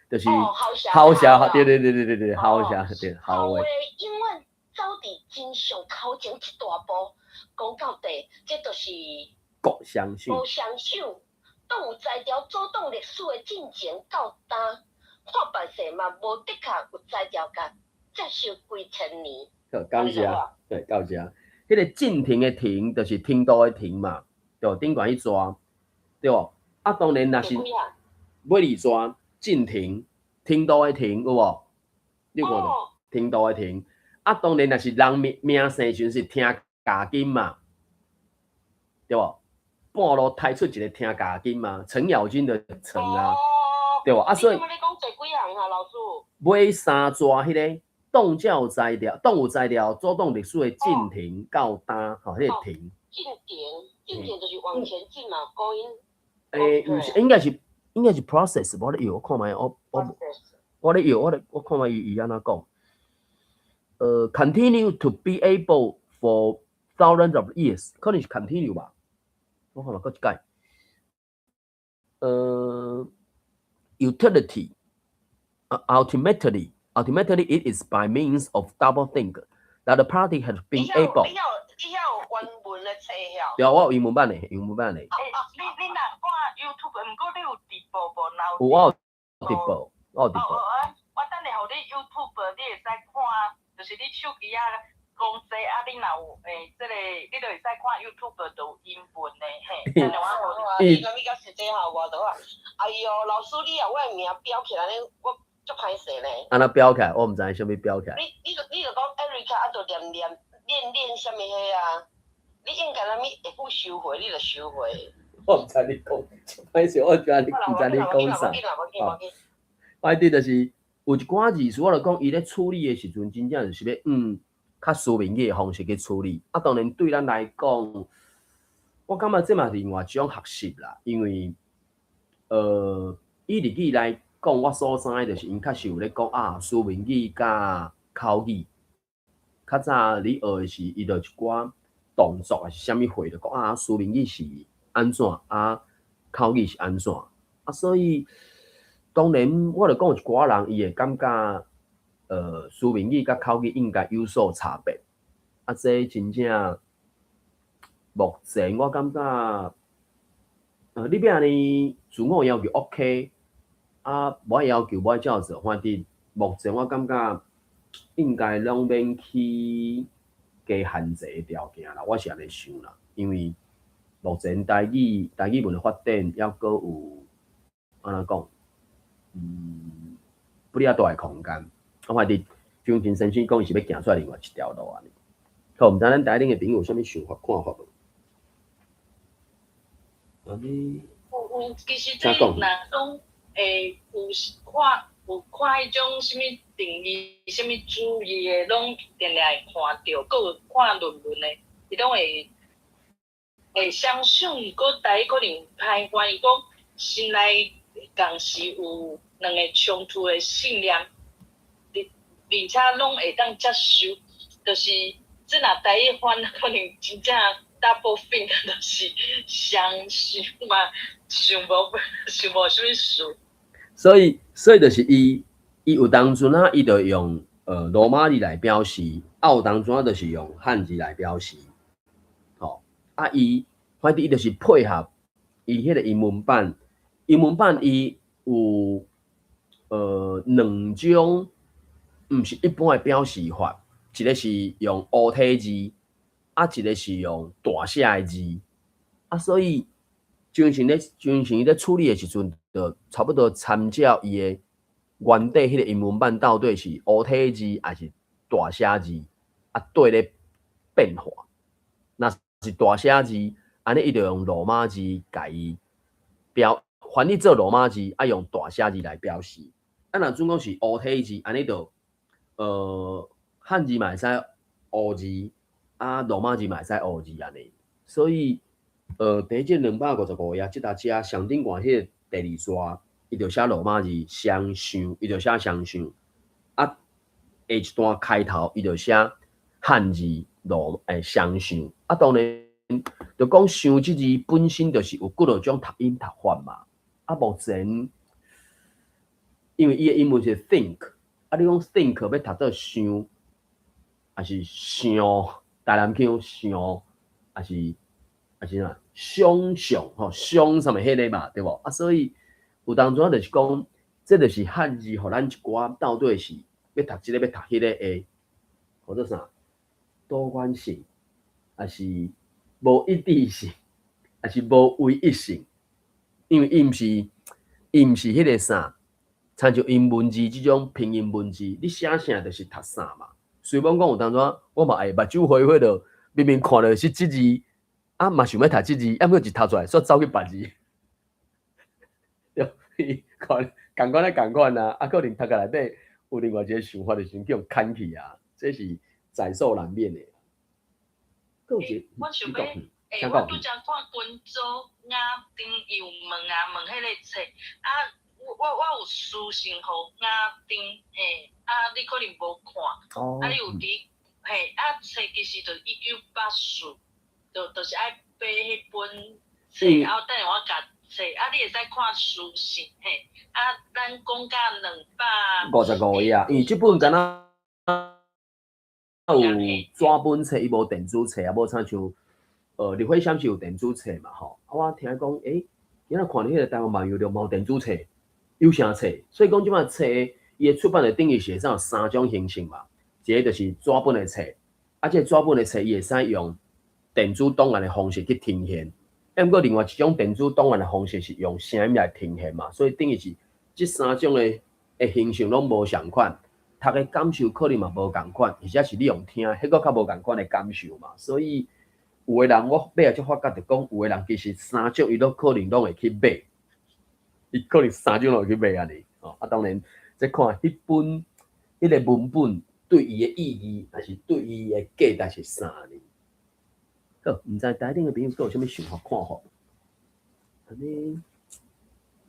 [SPEAKER 1] 就是痟聲，對對對對對對，痟聲對痟話。
[SPEAKER 4] 永遠走佇真相頭前一大步，講到底，這就是
[SPEAKER 1] 國雙想。
[SPEAKER 4] 無雙想，當有才調阻擋歷史的進程到今，看辦勢嘛無的確有才調共接受幾千年。
[SPEAKER 1] 好，感謝，對，感謝。彼個進程的程，就是程度的程嘛，對，頂懸彼逝，對無？啊，當然若是尾二逝進程，程度的程有無？你有看著？程度的程。啊，當然若是人名名姓時陣是聽價金嘛，對無？半路刣出一個聽價金嘛，程咬金的程啊，對無？啊，所以
[SPEAKER 4] 你講第幾行啊，老師？
[SPEAKER 1] 尾三逝彼個當才有才調，當有才調阻擋歷史的進程到今，吼，彼個程。
[SPEAKER 4] 進程，進程就是往前進嘛，going。
[SPEAKER 1] 欸，毋是，應該是 process，我咧搖，我看覓，我咧搖，我咧我看覓伊伊按怎講？Continue to be able for thousands of years，可能是 continue 吧。我看覓閣一擺。Utility，ultimately it is by means of double think that the party has been able。
[SPEAKER 4] 你有原文的冊曉？
[SPEAKER 1] 對啊，我有英文版的，英文版的。
[SPEAKER 2] 欸，你若看 YouTube，毋過你有直播無？
[SPEAKER 1] 有，我有直播，我有直播。
[SPEAKER 2] 哦哦，我等下予你 YouTube，你會使看，就是你手機仔講這啊，你若有欸，這個你就會使看 YouTube 就有英文的嘿。等下我
[SPEAKER 4] 你敢你敢實際效我倒啊？哎喲，老師，你予我的名標起來呢，我足歹勢呢。
[SPEAKER 1] 按怎標起來？我毋知啥物標起來。
[SPEAKER 4] 你就講 Erica 啊，就念念練練啥物彼啊？你應該啥物會付收回，你就收回。
[SPEAKER 1] 我毋知你講，歹勢，我知你毋知你講啥。反正就是有一寡字詞，我就講伊咧處理的時陣，真正就是欲用較書面語的方式去處理。啊，當然對咱來講，我感覺這嘛是另外一種學習啦。因為，以日語來講，我所知的就是𪜶確實有咧講啊，書面語佮口語。較早你學的是伊就一寡動作抑是啥物貨，就講啊，書面語是按怎，啊，口語是按怎。啊，所以當然我就講有一寡人伊會感覺，書面語佮口語應該有所差別。啊，這真正目前我感覺，你欲按呢自我要求 OK，啊，無愛要求無愛照做，反正目前我感覺應該攏免去加限制的條件啦，我是按呢想啦，因為目前台語文的發展猶閣有按怎講，不了大的空間。我反正張真先生講伊是欲行出來另外一條路按呢。好，毋知咱台頂的朋友有啥物想法看法無？按呢，
[SPEAKER 2] 有，其實這若講會有看有看彼種啥物定義、啥物主義的，攏定定會看著，閣有看論文的，伊攏會相信，閣台語可能歹翻譯，講心內仝時有兩个衝突的信念，而且攏會當接受，就是這若台語翻可能真正 double think，就是雙想嘛，想無想無啥物事。
[SPEAKER 1] 所以就是伊有當陣啊，伊就用羅馬字來表示，啊有當陣啊，就是用漢字來表示，吼，啊伊反正伊就是配合伊彼个英文版，英文版伊有兩種，毋是一般的表示法，一个是用烏體字，啊一个是用大寫的字，啊所以張先咧處理的時陣，就差不多參照伊的原底彼个英文版到底是烏體字抑是大寫字，啊對咧變化。若是大寫字，按呢伊就用羅馬字共伊標，翻譯做羅馬字，啊用大寫字來表示。啊若準講是烏體字，按呢就漢字嘛會使烏字，啊羅馬字嘛會使烏字按呢。所以佇這255頁這搭遮上頂懸彼個第二逝，伊就寫羅馬字雙想，伊就寫雙想。啊，下一段開頭伊就寫漢字羅雙想。啊，當然就講想這字本身就是有幾落種讀音讀法嘛。啊，目前因為伊的英文是 think，啊，你講 think 欲讀做想，抑是想，台南腔想，抑是啥？想象吼，想啥物彼个嘛，對無？啊，所以有當陣就是講，這就是漢字，予咱一寡到底是欲讀這個，欲讀彼个的，號做啥？多元性，抑是無一致性，抑是無唯一性？因為伊毋是彼個啥，親像英文字這種拼音文字，你寫啥就是讀啥嘛。雖罔講有當陣，我嘛會目睭花花著，明明看著是這字，啊嘛想欲讀這字，啊毋過一讀出來，煞走去別字。對，看仝款咧仝款啊，啊可能讀甲內底有另外一個想法的時陣，去予牽去啊，這是在所難免的。
[SPEAKER 2] 我想欲，我拄才看群組雅丁伊有問啊，問彼個冊啊，我有私訊予雅丁，嘿，啊你可能無看，啊你有佇，嘿，啊冊其實就1984，就是愛買彼本冊，啊等下我共冊，啊你會使看私訊，嘿，啊咱講甲兩百
[SPEAKER 1] 55頁，因為這本敢若有紙本冊，伊無電子冊啊，無親像立火閃是有電子冊嘛吼。啊，我聽講，今仔看著彼個台灣漫遊錄嘛有電子冊、有聲冊，所以講這擺冊伊的出版的等於是會使有三種形式嘛。一個就是紙本的冊，啊，這個紙本的冊伊會使用電子檔案的方式去呈現。啊，毋過另外一種電子檔案的方式是用聲音來呈現嘛，所以等於是這三種的形式攏無仝款，讀的感受可能嘛無仝款，而且是你用聽，彼閣較無仝款的感受嘛。所以有的人我尾仔才發覺，就講有的人其實三種伊攏可能攏會去買，伊可能三種攏會去買按呢。哦，啊當然，這看彼本彼個文本對伊的意義，抑是對伊的價值是啥呢？好，毋知台頂的朋友閣有啥物想法看法？按呢，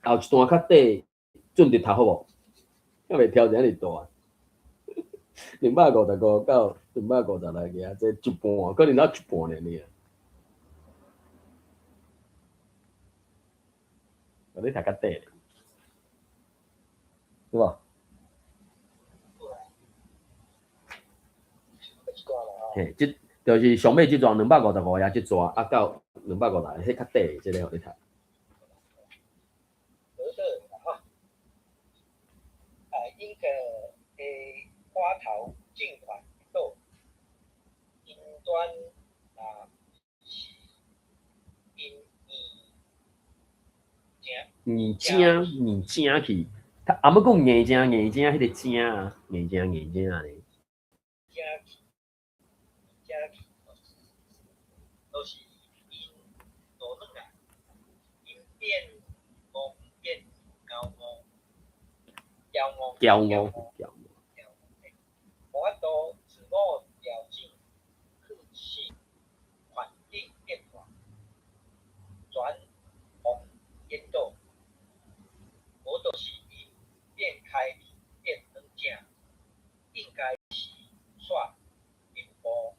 [SPEAKER 1] 後一段較短，準時讀好無？猶未挑戰遐爾大，255到256頁，這一半，可能才一半爾爾。予你讀較短，對無？嘿，這就是上尾這段255頁這段，啊到250，彼較短的這個予你讀。
[SPEAKER 3] 好哈，啊，英國的寡頭政權倒，𪜶端若是𪜶
[SPEAKER 1] 硬正硬正去，啊欲講硬正硬正，彼个正啊，硬正硬正咧。
[SPEAKER 3] 正去，正去，都是𪜶落轉來，變戇變驕傲，驕傲，
[SPEAKER 1] 驕傲，驕傲。
[SPEAKER 3] 無法度自我調整去適應環境變化，全予顛倒，無就是𪜶變開明變軟正，應該是煞進步，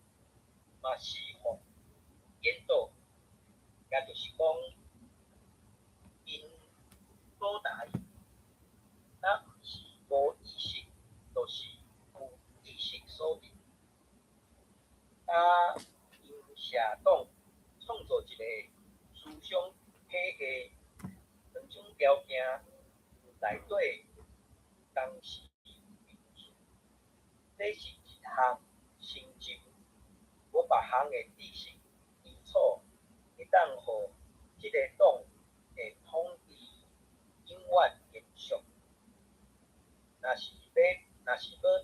[SPEAKER 3] 嘛是予顛倒，也就是講，𪜶倒台，若毋是無意識，就是有意識所致。啊，𪜶社黨創造一個思想體系，兩種條件內底同時並存，這是一項成就，無別項的知識基礎會當予這个黨的統治永遠延續。若是欲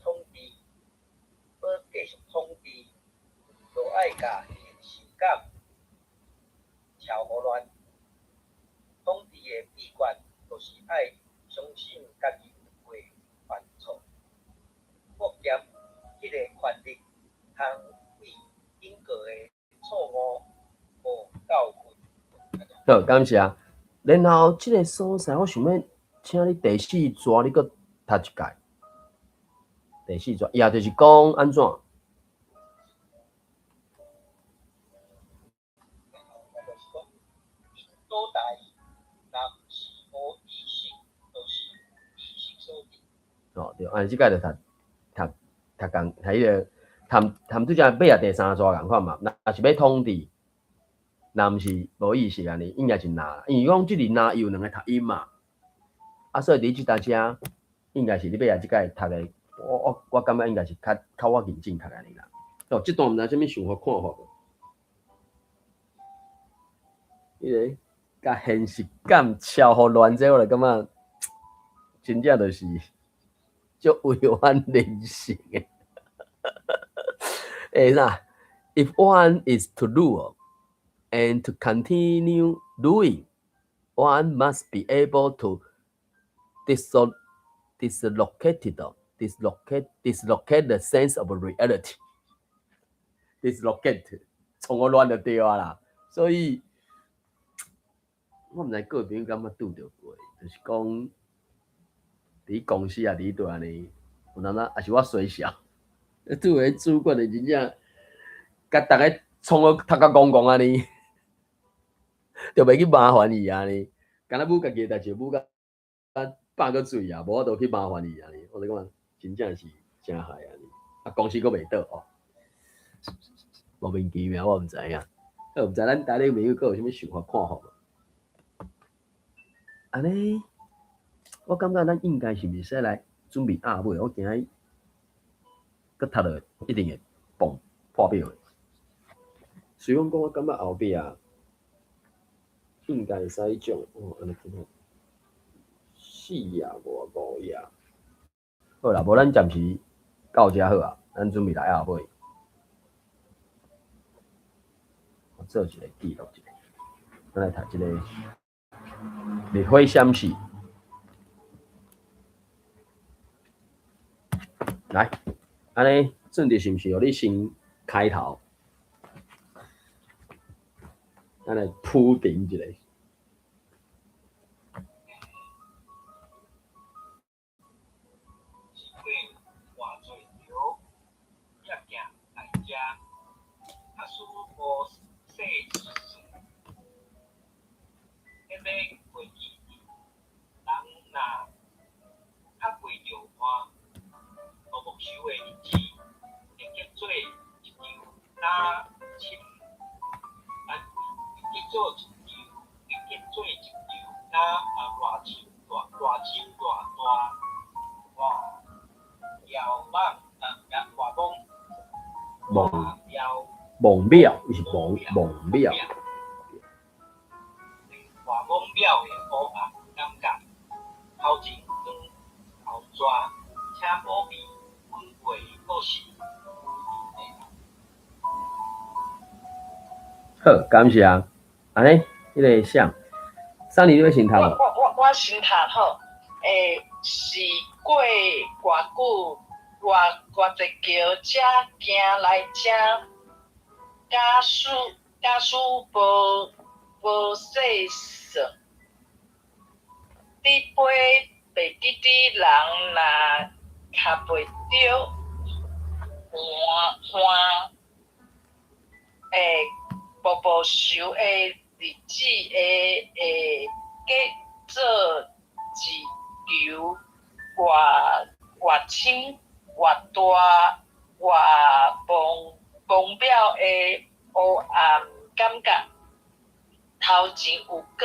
[SPEAKER 3] 統治，欲繼續統治，就愛共現實感撨予亂。統治的秘訣就是愛相信家己有會犯錯，福建彼个權力通對英國的錯誤無教訓。
[SPEAKER 1] 好，感謝。然後這个所在，我想欲請你第四逝，你閣讀一擺。第四逝，也就是講按怎？
[SPEAKER 3] 就是講，𪜶倒台，若毋是無意識，就是意識所致。
[SPEAKER 1] 哦，對，按呢這擺就讀讀讀仝，讀彼个含含拄才尾仔第三逝仝款嘛。若是欲統治，若毋是無意識按呢，應該是若，因為講這裡若有兩个讀音嘛，啊，所以佇這搭遮應該是你尾仔這擺讀的，我感覺應該是較較我認真讀按呢啦。哦，這段毋知啥物想法看法無？彼个共現實感撨予亂，這我就感覺真正就是足違反人性的。欸啥？If one is to rule and to continue ruling, one must be able to dislocate the sense of reality. Dislocate，創予亂就對啊啦。所以，我毋知各位朋友感覺拄著過，就是講，佇公司啊，佇佗按呢，有當時抑是我衰小，拄個主管就真正，共逐个創予讀甲戇戇按呢，就袂去麻煩伊按呢，敢若舞家己的代誌，舞甲飽閣水啊，無法度去麻煩伊按呢。我就感覺真正是誠害按呢，啊公司閣袂倒哦，莫名其妙我毋知影，我毋知咱台裡朋友閣有啥物想法看法無？按呢，我感覺咱應該是毋是使來準備壓尾？我驚伊閣讀落一定會爆破表的。雖然講我感覺後壁應該會使將哦，按呢看4頁外5頁，好啦，無咱暫時到遮好啊，咱準備來壓尾。我做一个記錄一下，咱來讀這个日火閃爍。來，按呢，順著是毋是予你先開頭？咱來鋪墊一下。
[SPEAKER 3] 是過偌濟條才行來遮，假使無細算，彼欲袂記得。人若較過著旱，杜牧岫的日子，會結做一場若深會結做一場，會結做一場若啊偌深偌偌深偌大偌遙望啊偌茫
[SPEAKER 1] 茫
[SPEAKER 3] 遙
[SPEAKER 1] 茫渺，伊是茫茫渺。
[SPEAKER 3] 偌茫渺的烏暗感覺，頭前光後逝，請保庇阮話閣是有的。
[SPEAKER 1] 好，感謝。按呢，彼个啥，三年你欲先讀
[SPEAKER 2] 我
[SPEAKER 1] 無？
[SPEAKER 2] 我先讀吼，是過偌久，偌偌濟橋才行來遮，假使無細算，你飛袂記得人若跤袂著岸，步步愁的日子會結做一球偌偌深偌大偌茫渺的黑暗感覺，頭前有光，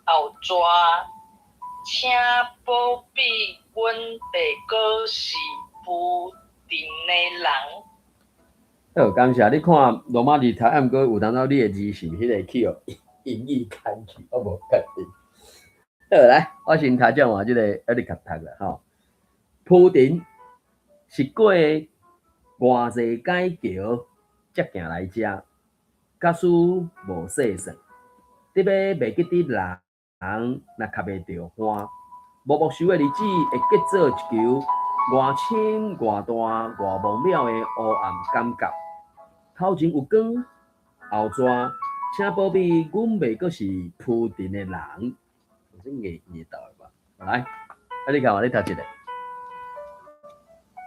[SPEAKER 2] 後蛇，請保庇阮袂閣是浮沉的人。
[SPEAKER 1] 好，感謝。你看羅馬字讀，啊，毋過有當時你的字是彼个去予英語砍去，我無確定。好，來，我先讀這換這个，啊，你較讀啦吼。浮沉是過偌濟解橋才行來遮，假使無細算，得欲袂記得人若跤袂著岸，無木愁的日子會結做一球偌深偌大偌茫渺的黑暗感覺。頭前有光，後蛇，請保庇阮袂閣是浮沉的人。這硬硬鬥的吧？來，啊你看嘛，你讀一个。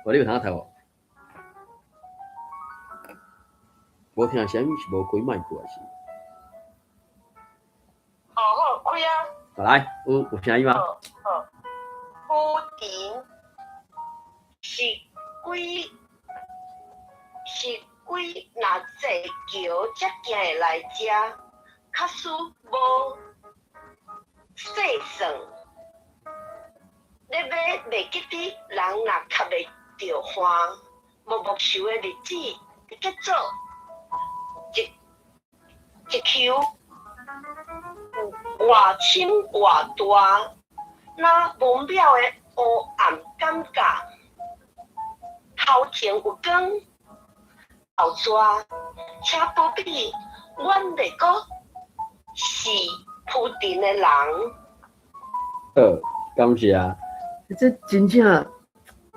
[SPEAKER 1] 無你有通讀無？無聽聲音是無開麥克還是？
[SPEAKER 4] 哦好，開啊。
[SPEAKER 1] 好來，有聲音嗎？
[SPEAKER 4] 好，好。浮沉是幾是幾若濟橋才行會來遮，假使無細算，你欲袂記得人若跤袂著岸，無木愁的日子會結做一球偌深偌大，那茫渺的黑暗感覺，頭前有光，後蛇，請保庇阮袂閣是浮沉的人。
[SPEAKER 1] 好，感謝。這真正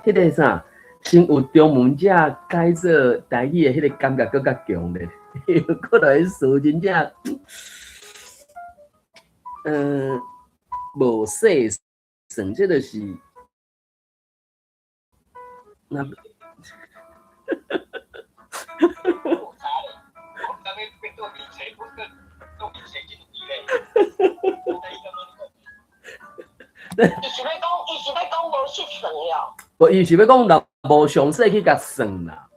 [SPEAKER 1] 彼个啥，先有中文者改做台語的彼个感覺閣較強烈，過來詞真正，無細算，這就是，那。
[SPEAKER 3] 我毋知欲欲倒邊揣，我閣倒邊揣這字咧。
[SPEAKER 4] 伊是欲講無細算了。
[SPEAKER 1] 無，伊是欲講若無詳細去共算啦。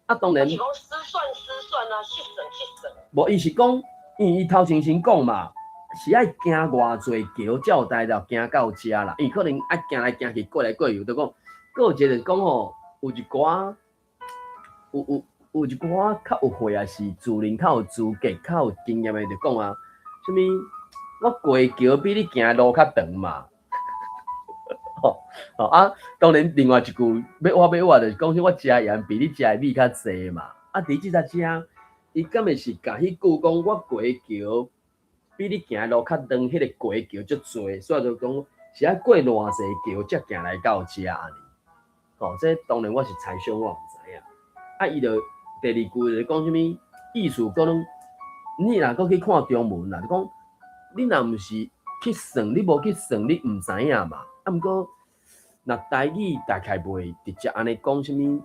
[SPEAKER 1] 啊，當然。
[SPEAKER 4] 是講失算失算啊，失算失算。
[SPEAKER 1] 無，伊是講，因為伊頭前先講嘛，是愛行偌濟橋才有代誌行到遮啦。伊可能愛行來行去，過來過去，就講，閣有一個就是講吼，有一寡，有一寡較有歲，抑是自認較有資格、較有經驗的，就講啊，啥物我過橋比你行的路較長嘛。吼吼啊！當然，另外一句欲挖欲挖，就是講啥我食的鹽比你食的米較濟嘛。啊，佇這隻遮，伊敢會是共彼句講我過橋比你行的路較長，彼个過橋足濟，所以就講是愛過偌濟橋才行來到遮按呢。吼，這當然我是猜想，我毋知影。啊，伊就第二句就是講啥物意思，可能你若閣去看中文啦，就講你若毋是去算，你無去算，你毋知影嘛。啊，毋過若台語大概袂直接按呢講啥物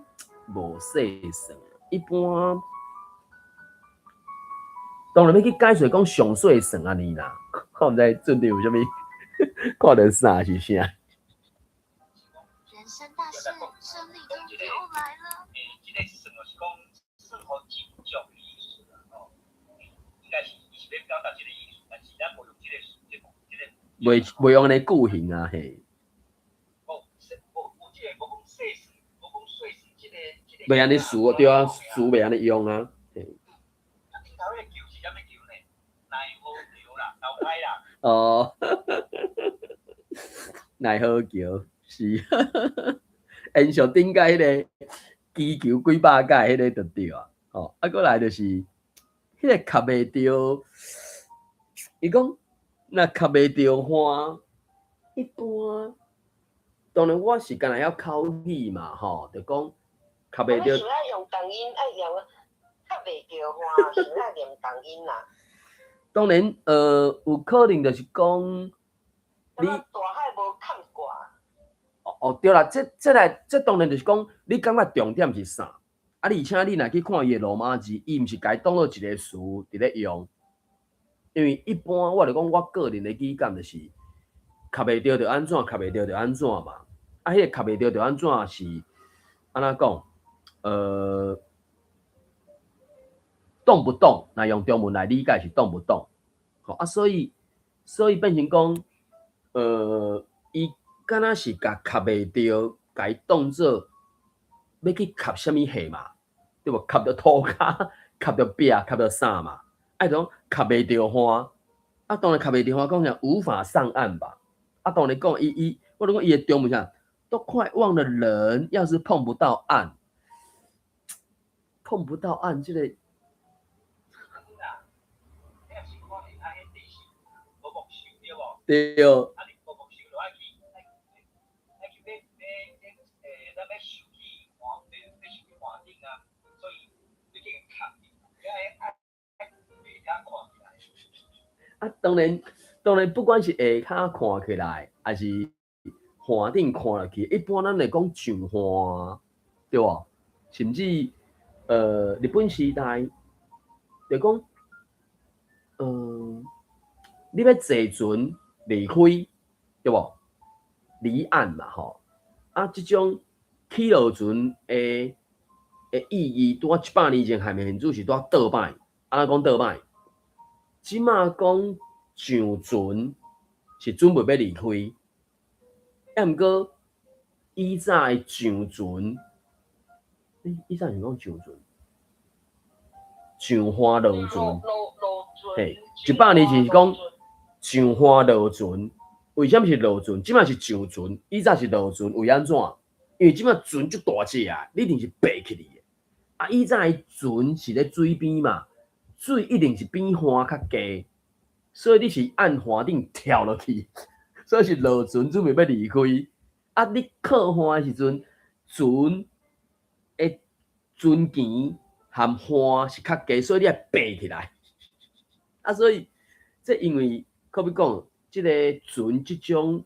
[SPEAKER 1] 無細算，一般當然欲去解釋講上細算按呢啦，我毋知準備有啥物看著啥是啥。
[SPEAKER 5] 人生大事，生理痛又來了。
[SPEAKER 3] 這个算就是講算予真足的意思啦，吼，應該是伊是欲表達這个意思，但是咱無用這个這個這個。
[SPEAKER 1] 袂用按呢句型啊，嘿。
[SPEAKER 3] 無無無這个無講細算，無講細算，這个這個。
[SPEAKER 1] 袂按呢詞對啊，詞袂按呢用啊。嘿。
[SPEAKER 3] 啊，頂頭彼個橋是啥物橋呢？奈何橋啦，投胎啦。
[SPEAKER 1] 哦，奈何橋是，延續頂擺彼个祈求幾百擺彼个就對啊。吼，啊，閣來就是彼个跤袂著，伊講若磕袂著岸，一般當然我是干焦曉口語嘛，吼，就講磕袂著。
[SPEAKER 4] 我想愛用同音，愛用磕袂著岸，想愛念同音啦。
[SPEAKER 1] 當然，有可能就是講你
[SPEAKER 4] 大海無崁過。
[SPEAKER 1] 哦，對啦，這當然就是講，你感覺重點是啥？啊，而且你若去看伊的羅馬字，伊毋是共伊當做一個詞佇咧用，因為一般我就講我個人的語感就是，磕袂著就按怎，磕袂著就按怎嘛。啊，彼個磕袂著就按怎是按怎講？動不動，若用中文來理解是動不動。吼啊，所以變成講，伊敢若是共磕袂著，共伊當做欲去磕啥物貨嘛，對無？磕著塗跤，磕著壁，磕著啥嘛？愛講磕袂著岸，啊，當然磕袂著岸，講啥無法上岸吧？啊，當然講伊伊，我咧講伊的中文啥，都快忘了人，要是碰不到岸，碰不到岸，這個。對。
[SPEAKER 3] 啊，你無木樹就愛去，愛去買買咱欲受去岸，欲受去岸頂啊，所以你去磕，你愛下跤看起來。
[SPEAKER 1] 啊，當然，當然，不管是下跤看起來，抑是岸頂看落去，一般咱會講上岸，對無？甚至日本時代就講，你欲坐船離開，對無？離岸嘛，吼。啊，這種起落船的意義，拄仔100年前漢民主是拄仔倒擺，按怎講倒擺？這馬講上船是準備欲離開，啊，毋過以早的上船，以早是講上船，上岸落船，嘿，100年前是講上岸落船，為啥物是落船？這馬是上船，以早是落船，為按怎？因為這馬船足大隻啊，你一定是爬起來的。啊，以早的船是咧水邊嘛，水一定是比岸較低，所以你是按岸頂跳落去，所以是落船準備欲離開。啊，你靠岸的時陣，船的船舷含岸是較低，所以你愛爬起來。啊，所以這因為可比講，這個船這種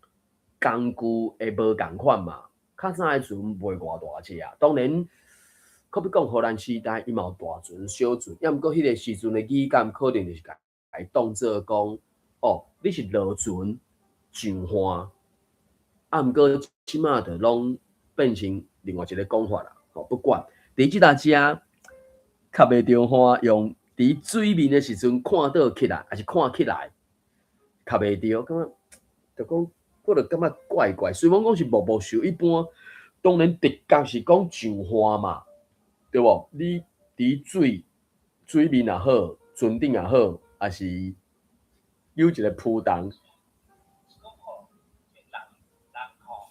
[SPEAKER 1] 工具會無仝款嘛。較早的船袂偌大隻啊，當然，可比講荷蘭時代伊嘛有大船、小船，抑毋過彼個時陣的語感可能就是共伊當做講，哦，你是落船上岸，啊，毋過這馬就攏變成另外一個講法啦。吼，不管，佇這搭遮，磕袂著岸，用佇水面的時陣看倒起來，抑是看起來，磕袂著，感覺就講。我就感覺怪怪，雖罔講是木木樹，一般當然直覺是講上岸嘛，對無？你佇水面也好，船頂也好，抑是有一個浮動。
[SPEAKER 3] 是講吼，人吼，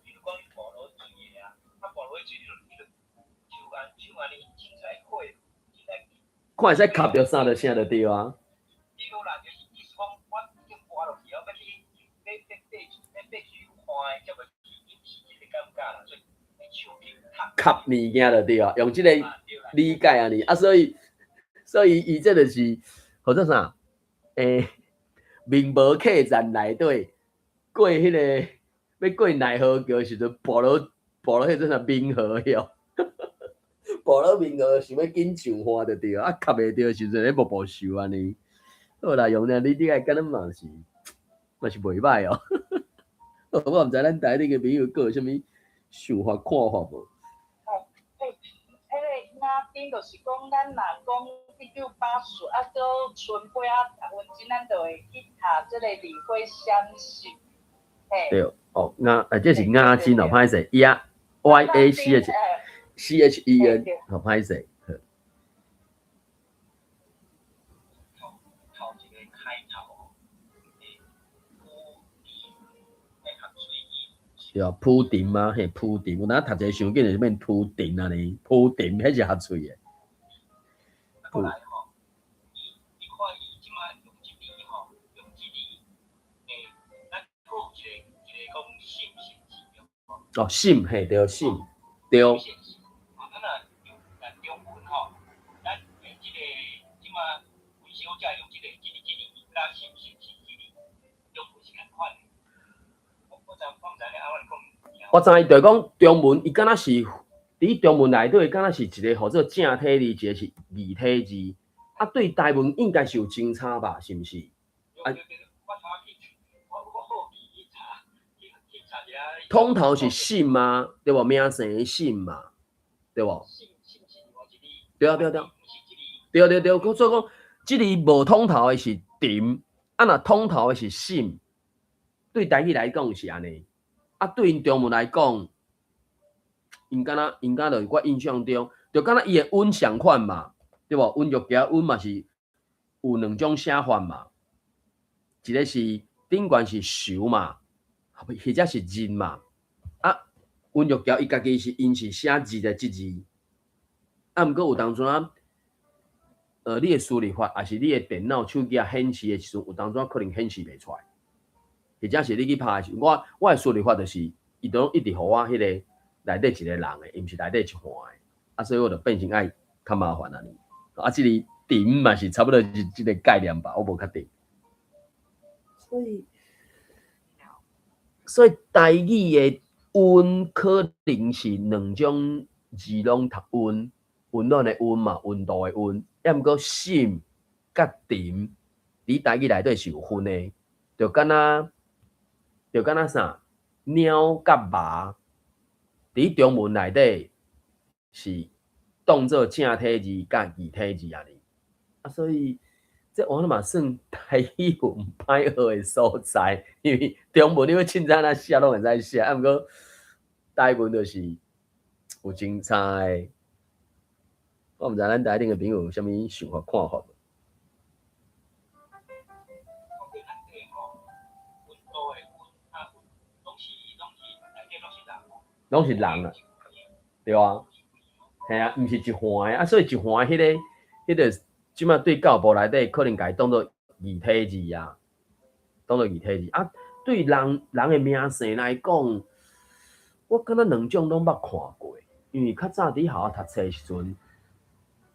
[SPEAKER 3] 比如講你跋落水的啊，啊跋落水，你就手按呢，凊彩過，凊彩。
[SPEAKER 1] 看會使磕著啥就啥就對啊。
[SPEAKER 3] 對啦，就是意思講，我已經跋落去，我欲去欲去看的，才袂去引起這個尷尬啦，所以手去
[SPEAKER 1] 磕物件就對啊，用這個理解按呢，啊，所以伊這就是號做啥？明無客棧內底過彼個欲過奈何橋的時陣，跋落彼陣啥冥河喲，跋落冥河想欲緊上岸就對啊，磕袂著的時陣咧木木樹按呢。好啦，用呢，你愛敢若嘛是袂䆀哦。我毋知咱台頂的朋友閣有啥物想法看法無？
[SPEAKER 2] 哦，彼個雅珍就是講，咱若講1984，啊，閣春尾仔讀文真，咱就會去讀這個理火閃爍。嘿。
[SPEAKER 1] 對，哦，雅，這是雅珍哦，歹勢，雅 Y A C H C H E N，好歹勢。
[SPEAKER 3] 頭一個開頭，
[SPEAKER 1] 對啊，鋪陳嘛，嘿，鋪陳。有當讀冊傷緊就變鋪陳按呢，鋪陳，彼是較喙的。
[SPEAKER 3] 啊，閣來吼，你看伊這擺用這邊吼，
[SPEAKER 1] 哦，審嘿對，審對。
[SPEAKER 3] 啊，若若中文吼，咱欸這個這馬文小姐用這個這個這個佮是毋是是這個中文是仝款的？我知影阿我講。
[SPEAKER 1] 我知，就是講中文，伊敢若是佇中文內底，敢若是一個號做正體字，一個是異體字。啊，對台文應該是有真差吧？是毋是？啊，
[SPEAKER 3] 我好奇去查，去查一下。
[SPEAKER 1] 統頭是審嘛，對無？名姓的審嘛，對無？對啊對啊對啊。對對對，所以講，這字無統頭的是沉，啊若統頭的是審，對台語來講是按呢。啊，對𪜶中文來講，𪜶敢若𪜶敢若我印象中，就敢若伊的溫相款嘛，對無？溫玉橋溫嘛是有兩種寫法嘛，一個是頂懸是仇嘛，或者是日嘛。啊，溫玉橋伊家己是𪜶是寫日的這字，啊，毋過有當陣仔，你的輸入法，抑是你的電腦、手機仔顯示的時陣，有當陣可能顯示袂出來，或者是你去拍的時，我的輸入法就是，伊都攏一直予我彼個內底一個人的，伊毋是內底一項的，啊，所以我就變成愛較麻煩按呢。啊，這個沉嘛是差不多是這個概念吧，我無確定。所以台語的溫可能是兩種字攏讀溫，溫暖的溫嘛，溫度的溫。抑毋過審佮沉，佇台語內底是有分的，就敢若啥，貓佮猫，佇中文內底是當做正體字佮異體字按呢。啊，所以這我嘛算台語文歹學的所在，因為中文你欲凊彩按怎寫攏會使寫，啊，毋過台文就是有真差的。我毋知咱台頂的朋友有啥物想法看法無？
[SPEAKER 3] 講對內底吼，溫度的溫啊，攏是人。
[SPEAKER 1] 攏是人啊，對啊，嘿啊，毋是一項的啊，所以一項的彼個，這馬對教育部內底可能共伊當做異體字啊，當做異體字啊。對人人的名姓來講，我敢若兩種攏捌看過，因為較早佇學校讀冊的時陣，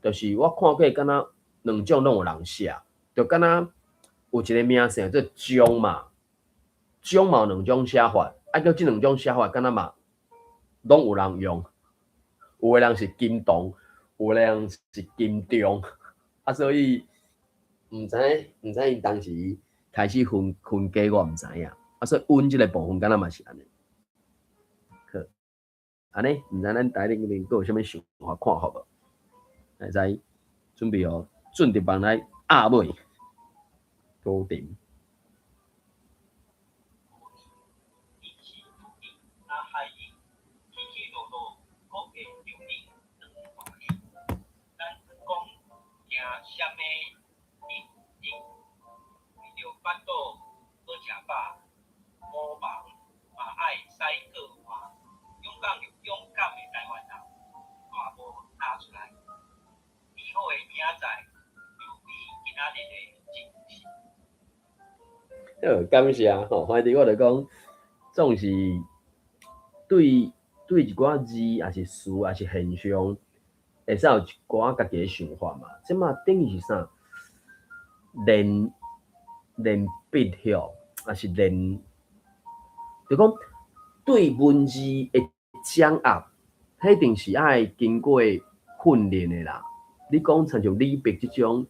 [SPEAKER 1] 就是我看過敢若兩種攏有人寫，就敢若有一個名姓做鍾嘛，鍾嘛有兩種寫法，啊，閣這兩種寫法敢若嘛攏有人用，有的人是金童，有的人是金中，啊，所以毋知𪜶當時開始分分家，我毋知影，啊，所以阮這個部分敢若嘛是按呢。好，按呢，毋知咱台頂嗰邊閣有啥物想法看法無？會使準備好，進入房來壓尾，高點。
[SPEAKER 3] 伊是土地啊海湧，起起落落，閣會著你轉歡喜。咱講行啥物日日，為著腹肚好食飽，無忙嘛愛使過活，勇敢又勇敢的台灣人，大步踏出來，美好的明仔載就佇今仔日的進行。
[SPEAKER 1] 好，感謝吼，反正我就講，總是對一寡字，抑是詞，抑是現象，會使有一寡家己的想法嘛。這馬等於是啥？練練筆吼，抑是練，就講對文字的掌握，彼定是愛經過訓練的啦。你講親像李白這種，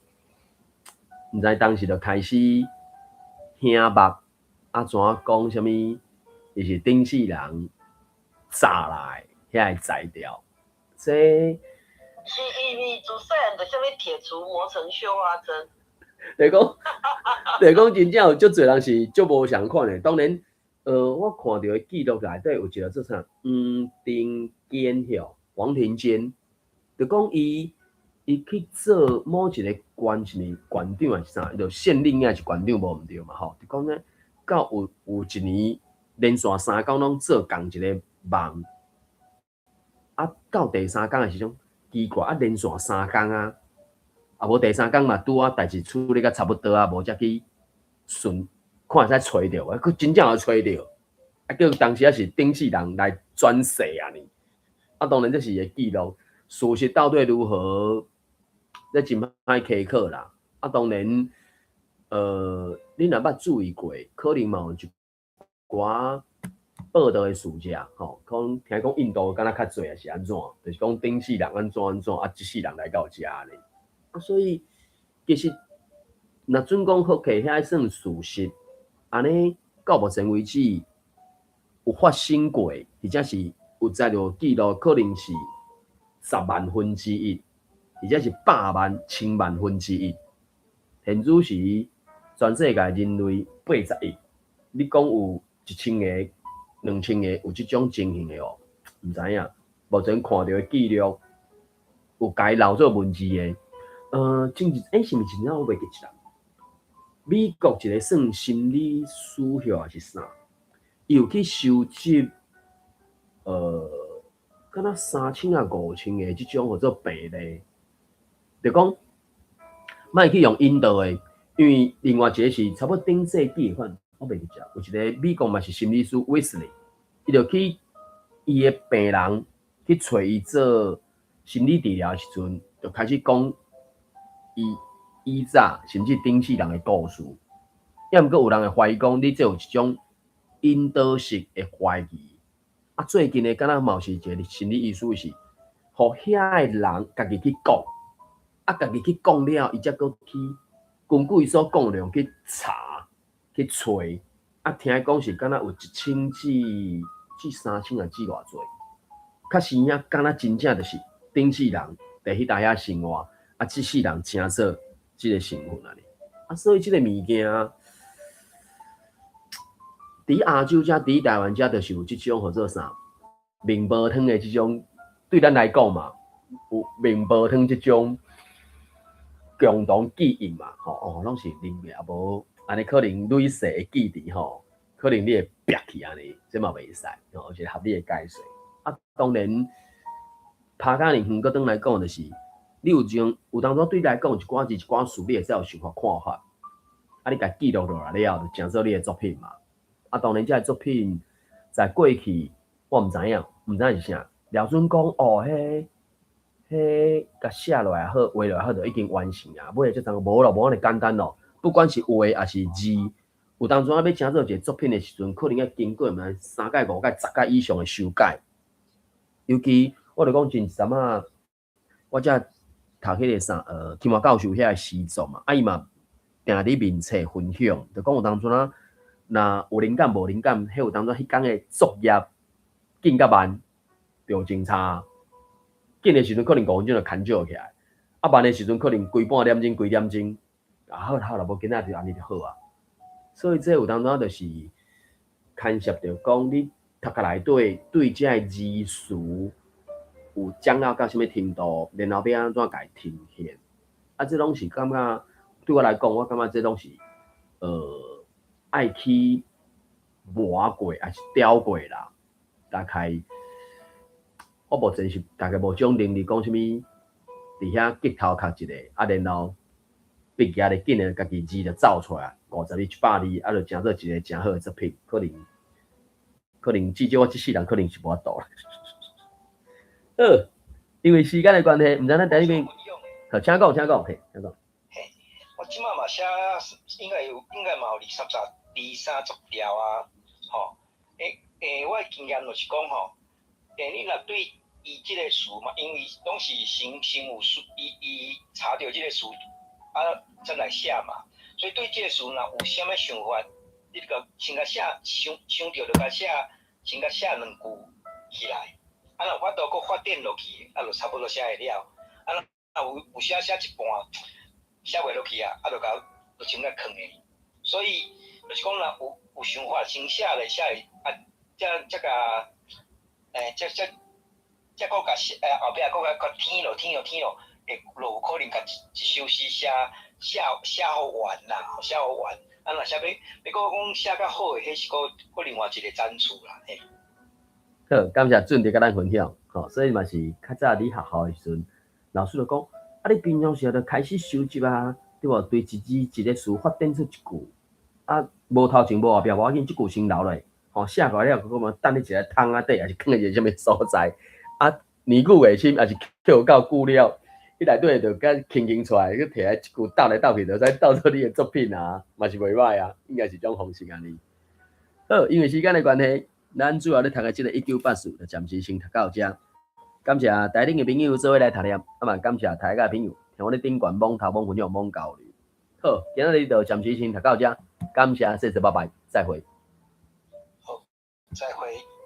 [SPEAKER 1] 毋知當時就開始耳目，啊怎講啥物？伊是頂世人炸來遐個才調，這
[SPEAKER 4] 是因為自細漢就啥物鐵杵磨成繡花針。
[SPEAKER 1] 就是講真正有足濟人是足無仝款的。當然，我看著的記錄內底有一個做啥，黃庭堅吼，黃庭堅，就講伊去做某一個官，是毋是縣長還是啥？伊就縣令抑是縣長無毋對嘛吼。就講呢，到有一年連續三工攏做仝一個夢，啊，到第三工的時陣，奇怪啊，連續三工啊，啊無第三工嘛拄仔代誌處理甲差不多啊，無才去順看會使揣著無，閣真正予揣著，啊叫當時仔是頂世人來轉世啊呢。啊，當然這是伊的記錄，事實到底如何，這真歹稽考啦。啊，當然，恁若捌注意過，可能嘛有一寡報道的事跡，吼，講聽講印度敢若較濟，抑是按怎？就是講頂世人按怎按怎，啊，這世人來到遮呢。啊，所以其實若準講福客遐算事實，按呢到目前為止有發生過，或者是有載著記錄，可能是十萬分之一，或者是百萬、千萬分之一。現此時全世界人類80億，你講有1000個、2000個有這種情形的哦？毋知影。目前看著的記錄有共伊留做文字的，前一欸，是毋是真正我袂記得啦。美國一個算心理師還是啥，伊有去收集，敢若3000啊5000個這種號做病例，就講莫去用引導的，因為另外一個是差不多頂世紀款，我袂記得，有一個美國嘛是心理師威斯利，伊就去伊的病人去揣伊做心理治療的時陣，就開始講伊以早甚至頂世人的故事，抑毋過有人會懷疑講你這有一種引導式的懷疑。啊，最近的敢若嘛是一個心理醫師是，予遐个人家己去講，啊，家己去講了，伊才閣去根據伊所講的內容去查去揣，啊，聽講是敢若有1000至3000啊至偌濟，確實影敢若真正就是頂世人佇彼搭遐生活，啊，這世人稱做這個身份按呢。啊，所以這個物件，佇亞洲遮，佇台灣遮，就是有這種號做啥面無湯的這種，對咱來講嘛，有面無湯這種共同記憶嘛，吼哦，攏是啉的，啊無按呢可能累世的記憶吼，可能你會煏去按呢，這嘛袂使，吼，有一個合理的解釋。啊，當然，拍甲爾遠閣轉來講，就是你有種有當陣對你來講，一寡字一寡詞，你會使有想法看法，啊，你共記錄落來了後，就成做你的作品嘛。啊，當然，這个作品在過去，我毋知影，毋知影是啥。廖準講哦，彼彼共寫落來好，畫落來好，就已經完成啊。尾仔才知影無咯，無按呢簡單咯。不管是畫抑是字，有當陣仔欲成做一個作品的時陣，可能愛經過毋知三改、五改、十改以上的修改。尤其我著講真一陣仔，我才讀彼個啥，金華教授遐个詩作嘛，啊伊嘛定佇面冊分享，就講有當陣仔。若有靈感無靈感，彼有當陣彼工的作業進較慢，就真差。緊的時陣可能5分鐘就牽少起來，啊慢的時陣可能規半點鐘、規點鐘。啊好好啦，無今仔就按呢就好啊。所以這有當陣就是牽涉著講你讀較內底對這个字詞有掌握到啥物程度，然後欲按怎共伊呈現。啊，這攏是感覺對我來講，我感覺這攏是愛去磨過，抑是雕過啦。大概我目前是大概無這種能力講啥物，佇遐激頭殼一個，啊，然後筆舉咧緊的，家己字就走出來，50字、100字，啊，就成做一個誠好的作品。可能可能至少我這世人可能是無法度啦。好，因為時間的關係，毋知咱台裡面，好，請講，請講，嘿，請講。
[SPEAKER 3] 我這擺嘛寫，應該有，應該嘛有二三十條啊，吼。欸欸，我的經驗就是講吼，欸，你若對伊這個詞嘛，因為攏是先先有詞，伊伊查著這個詞，啊，才來寫嘛。所以對這個詞若有啥物想法，你就先共寫，想想著就共寫，先共寫兩句起來。啊，若有法度閣發展落去，啊，就差不多寫會了。啊，若有有寫寫一半，寫袂落去啊，啊，就共就先共囥咧。所以就是講，若有有想法，先寫咧寫咧，啊，才才共，欸，才才才閣共寫，欸，後壁閣共閣添落添落添落，會就有可能共一一首詩寫寫寫予完啦，寫予完。啊，若寫欲欲閣講寫較好的，彼是閣閣另外一個層次啦，嘿。
[SPEAKER 1] 好，感謝俊佇共咱分享，吼，所以嘛是較早佇學校的時陣，老師就講，啊，你平常時就開始收集啊，對無？對一字一个詞發展出一句，啊，無頭前無後壁，無要緊，這句先留落來，吼，吼，寫過了，閣講等你一个桶仔底，抑是囥佇一個啥物所在，啊，年久月深，抑是捡夠久了，彼內底就共輕輕出來，去提來一句鬥來鬥去，就使鬥做你的作品啊，嘛是袂䆀啊，應該是這種方式按呢。好，因為時間的關係，咱主要咧讀的這个一九八四，就暫時先讀到遮。感謝台頂的朋友做伙來讀念，啊嘛感謝台下的朋友聽我咧頂懸罔頭罔分享罔交流。好，今仔日就暫時先讀到遮，感謝，謝謝，拜拜，再會。
[SPEAKER 3] 好，再會。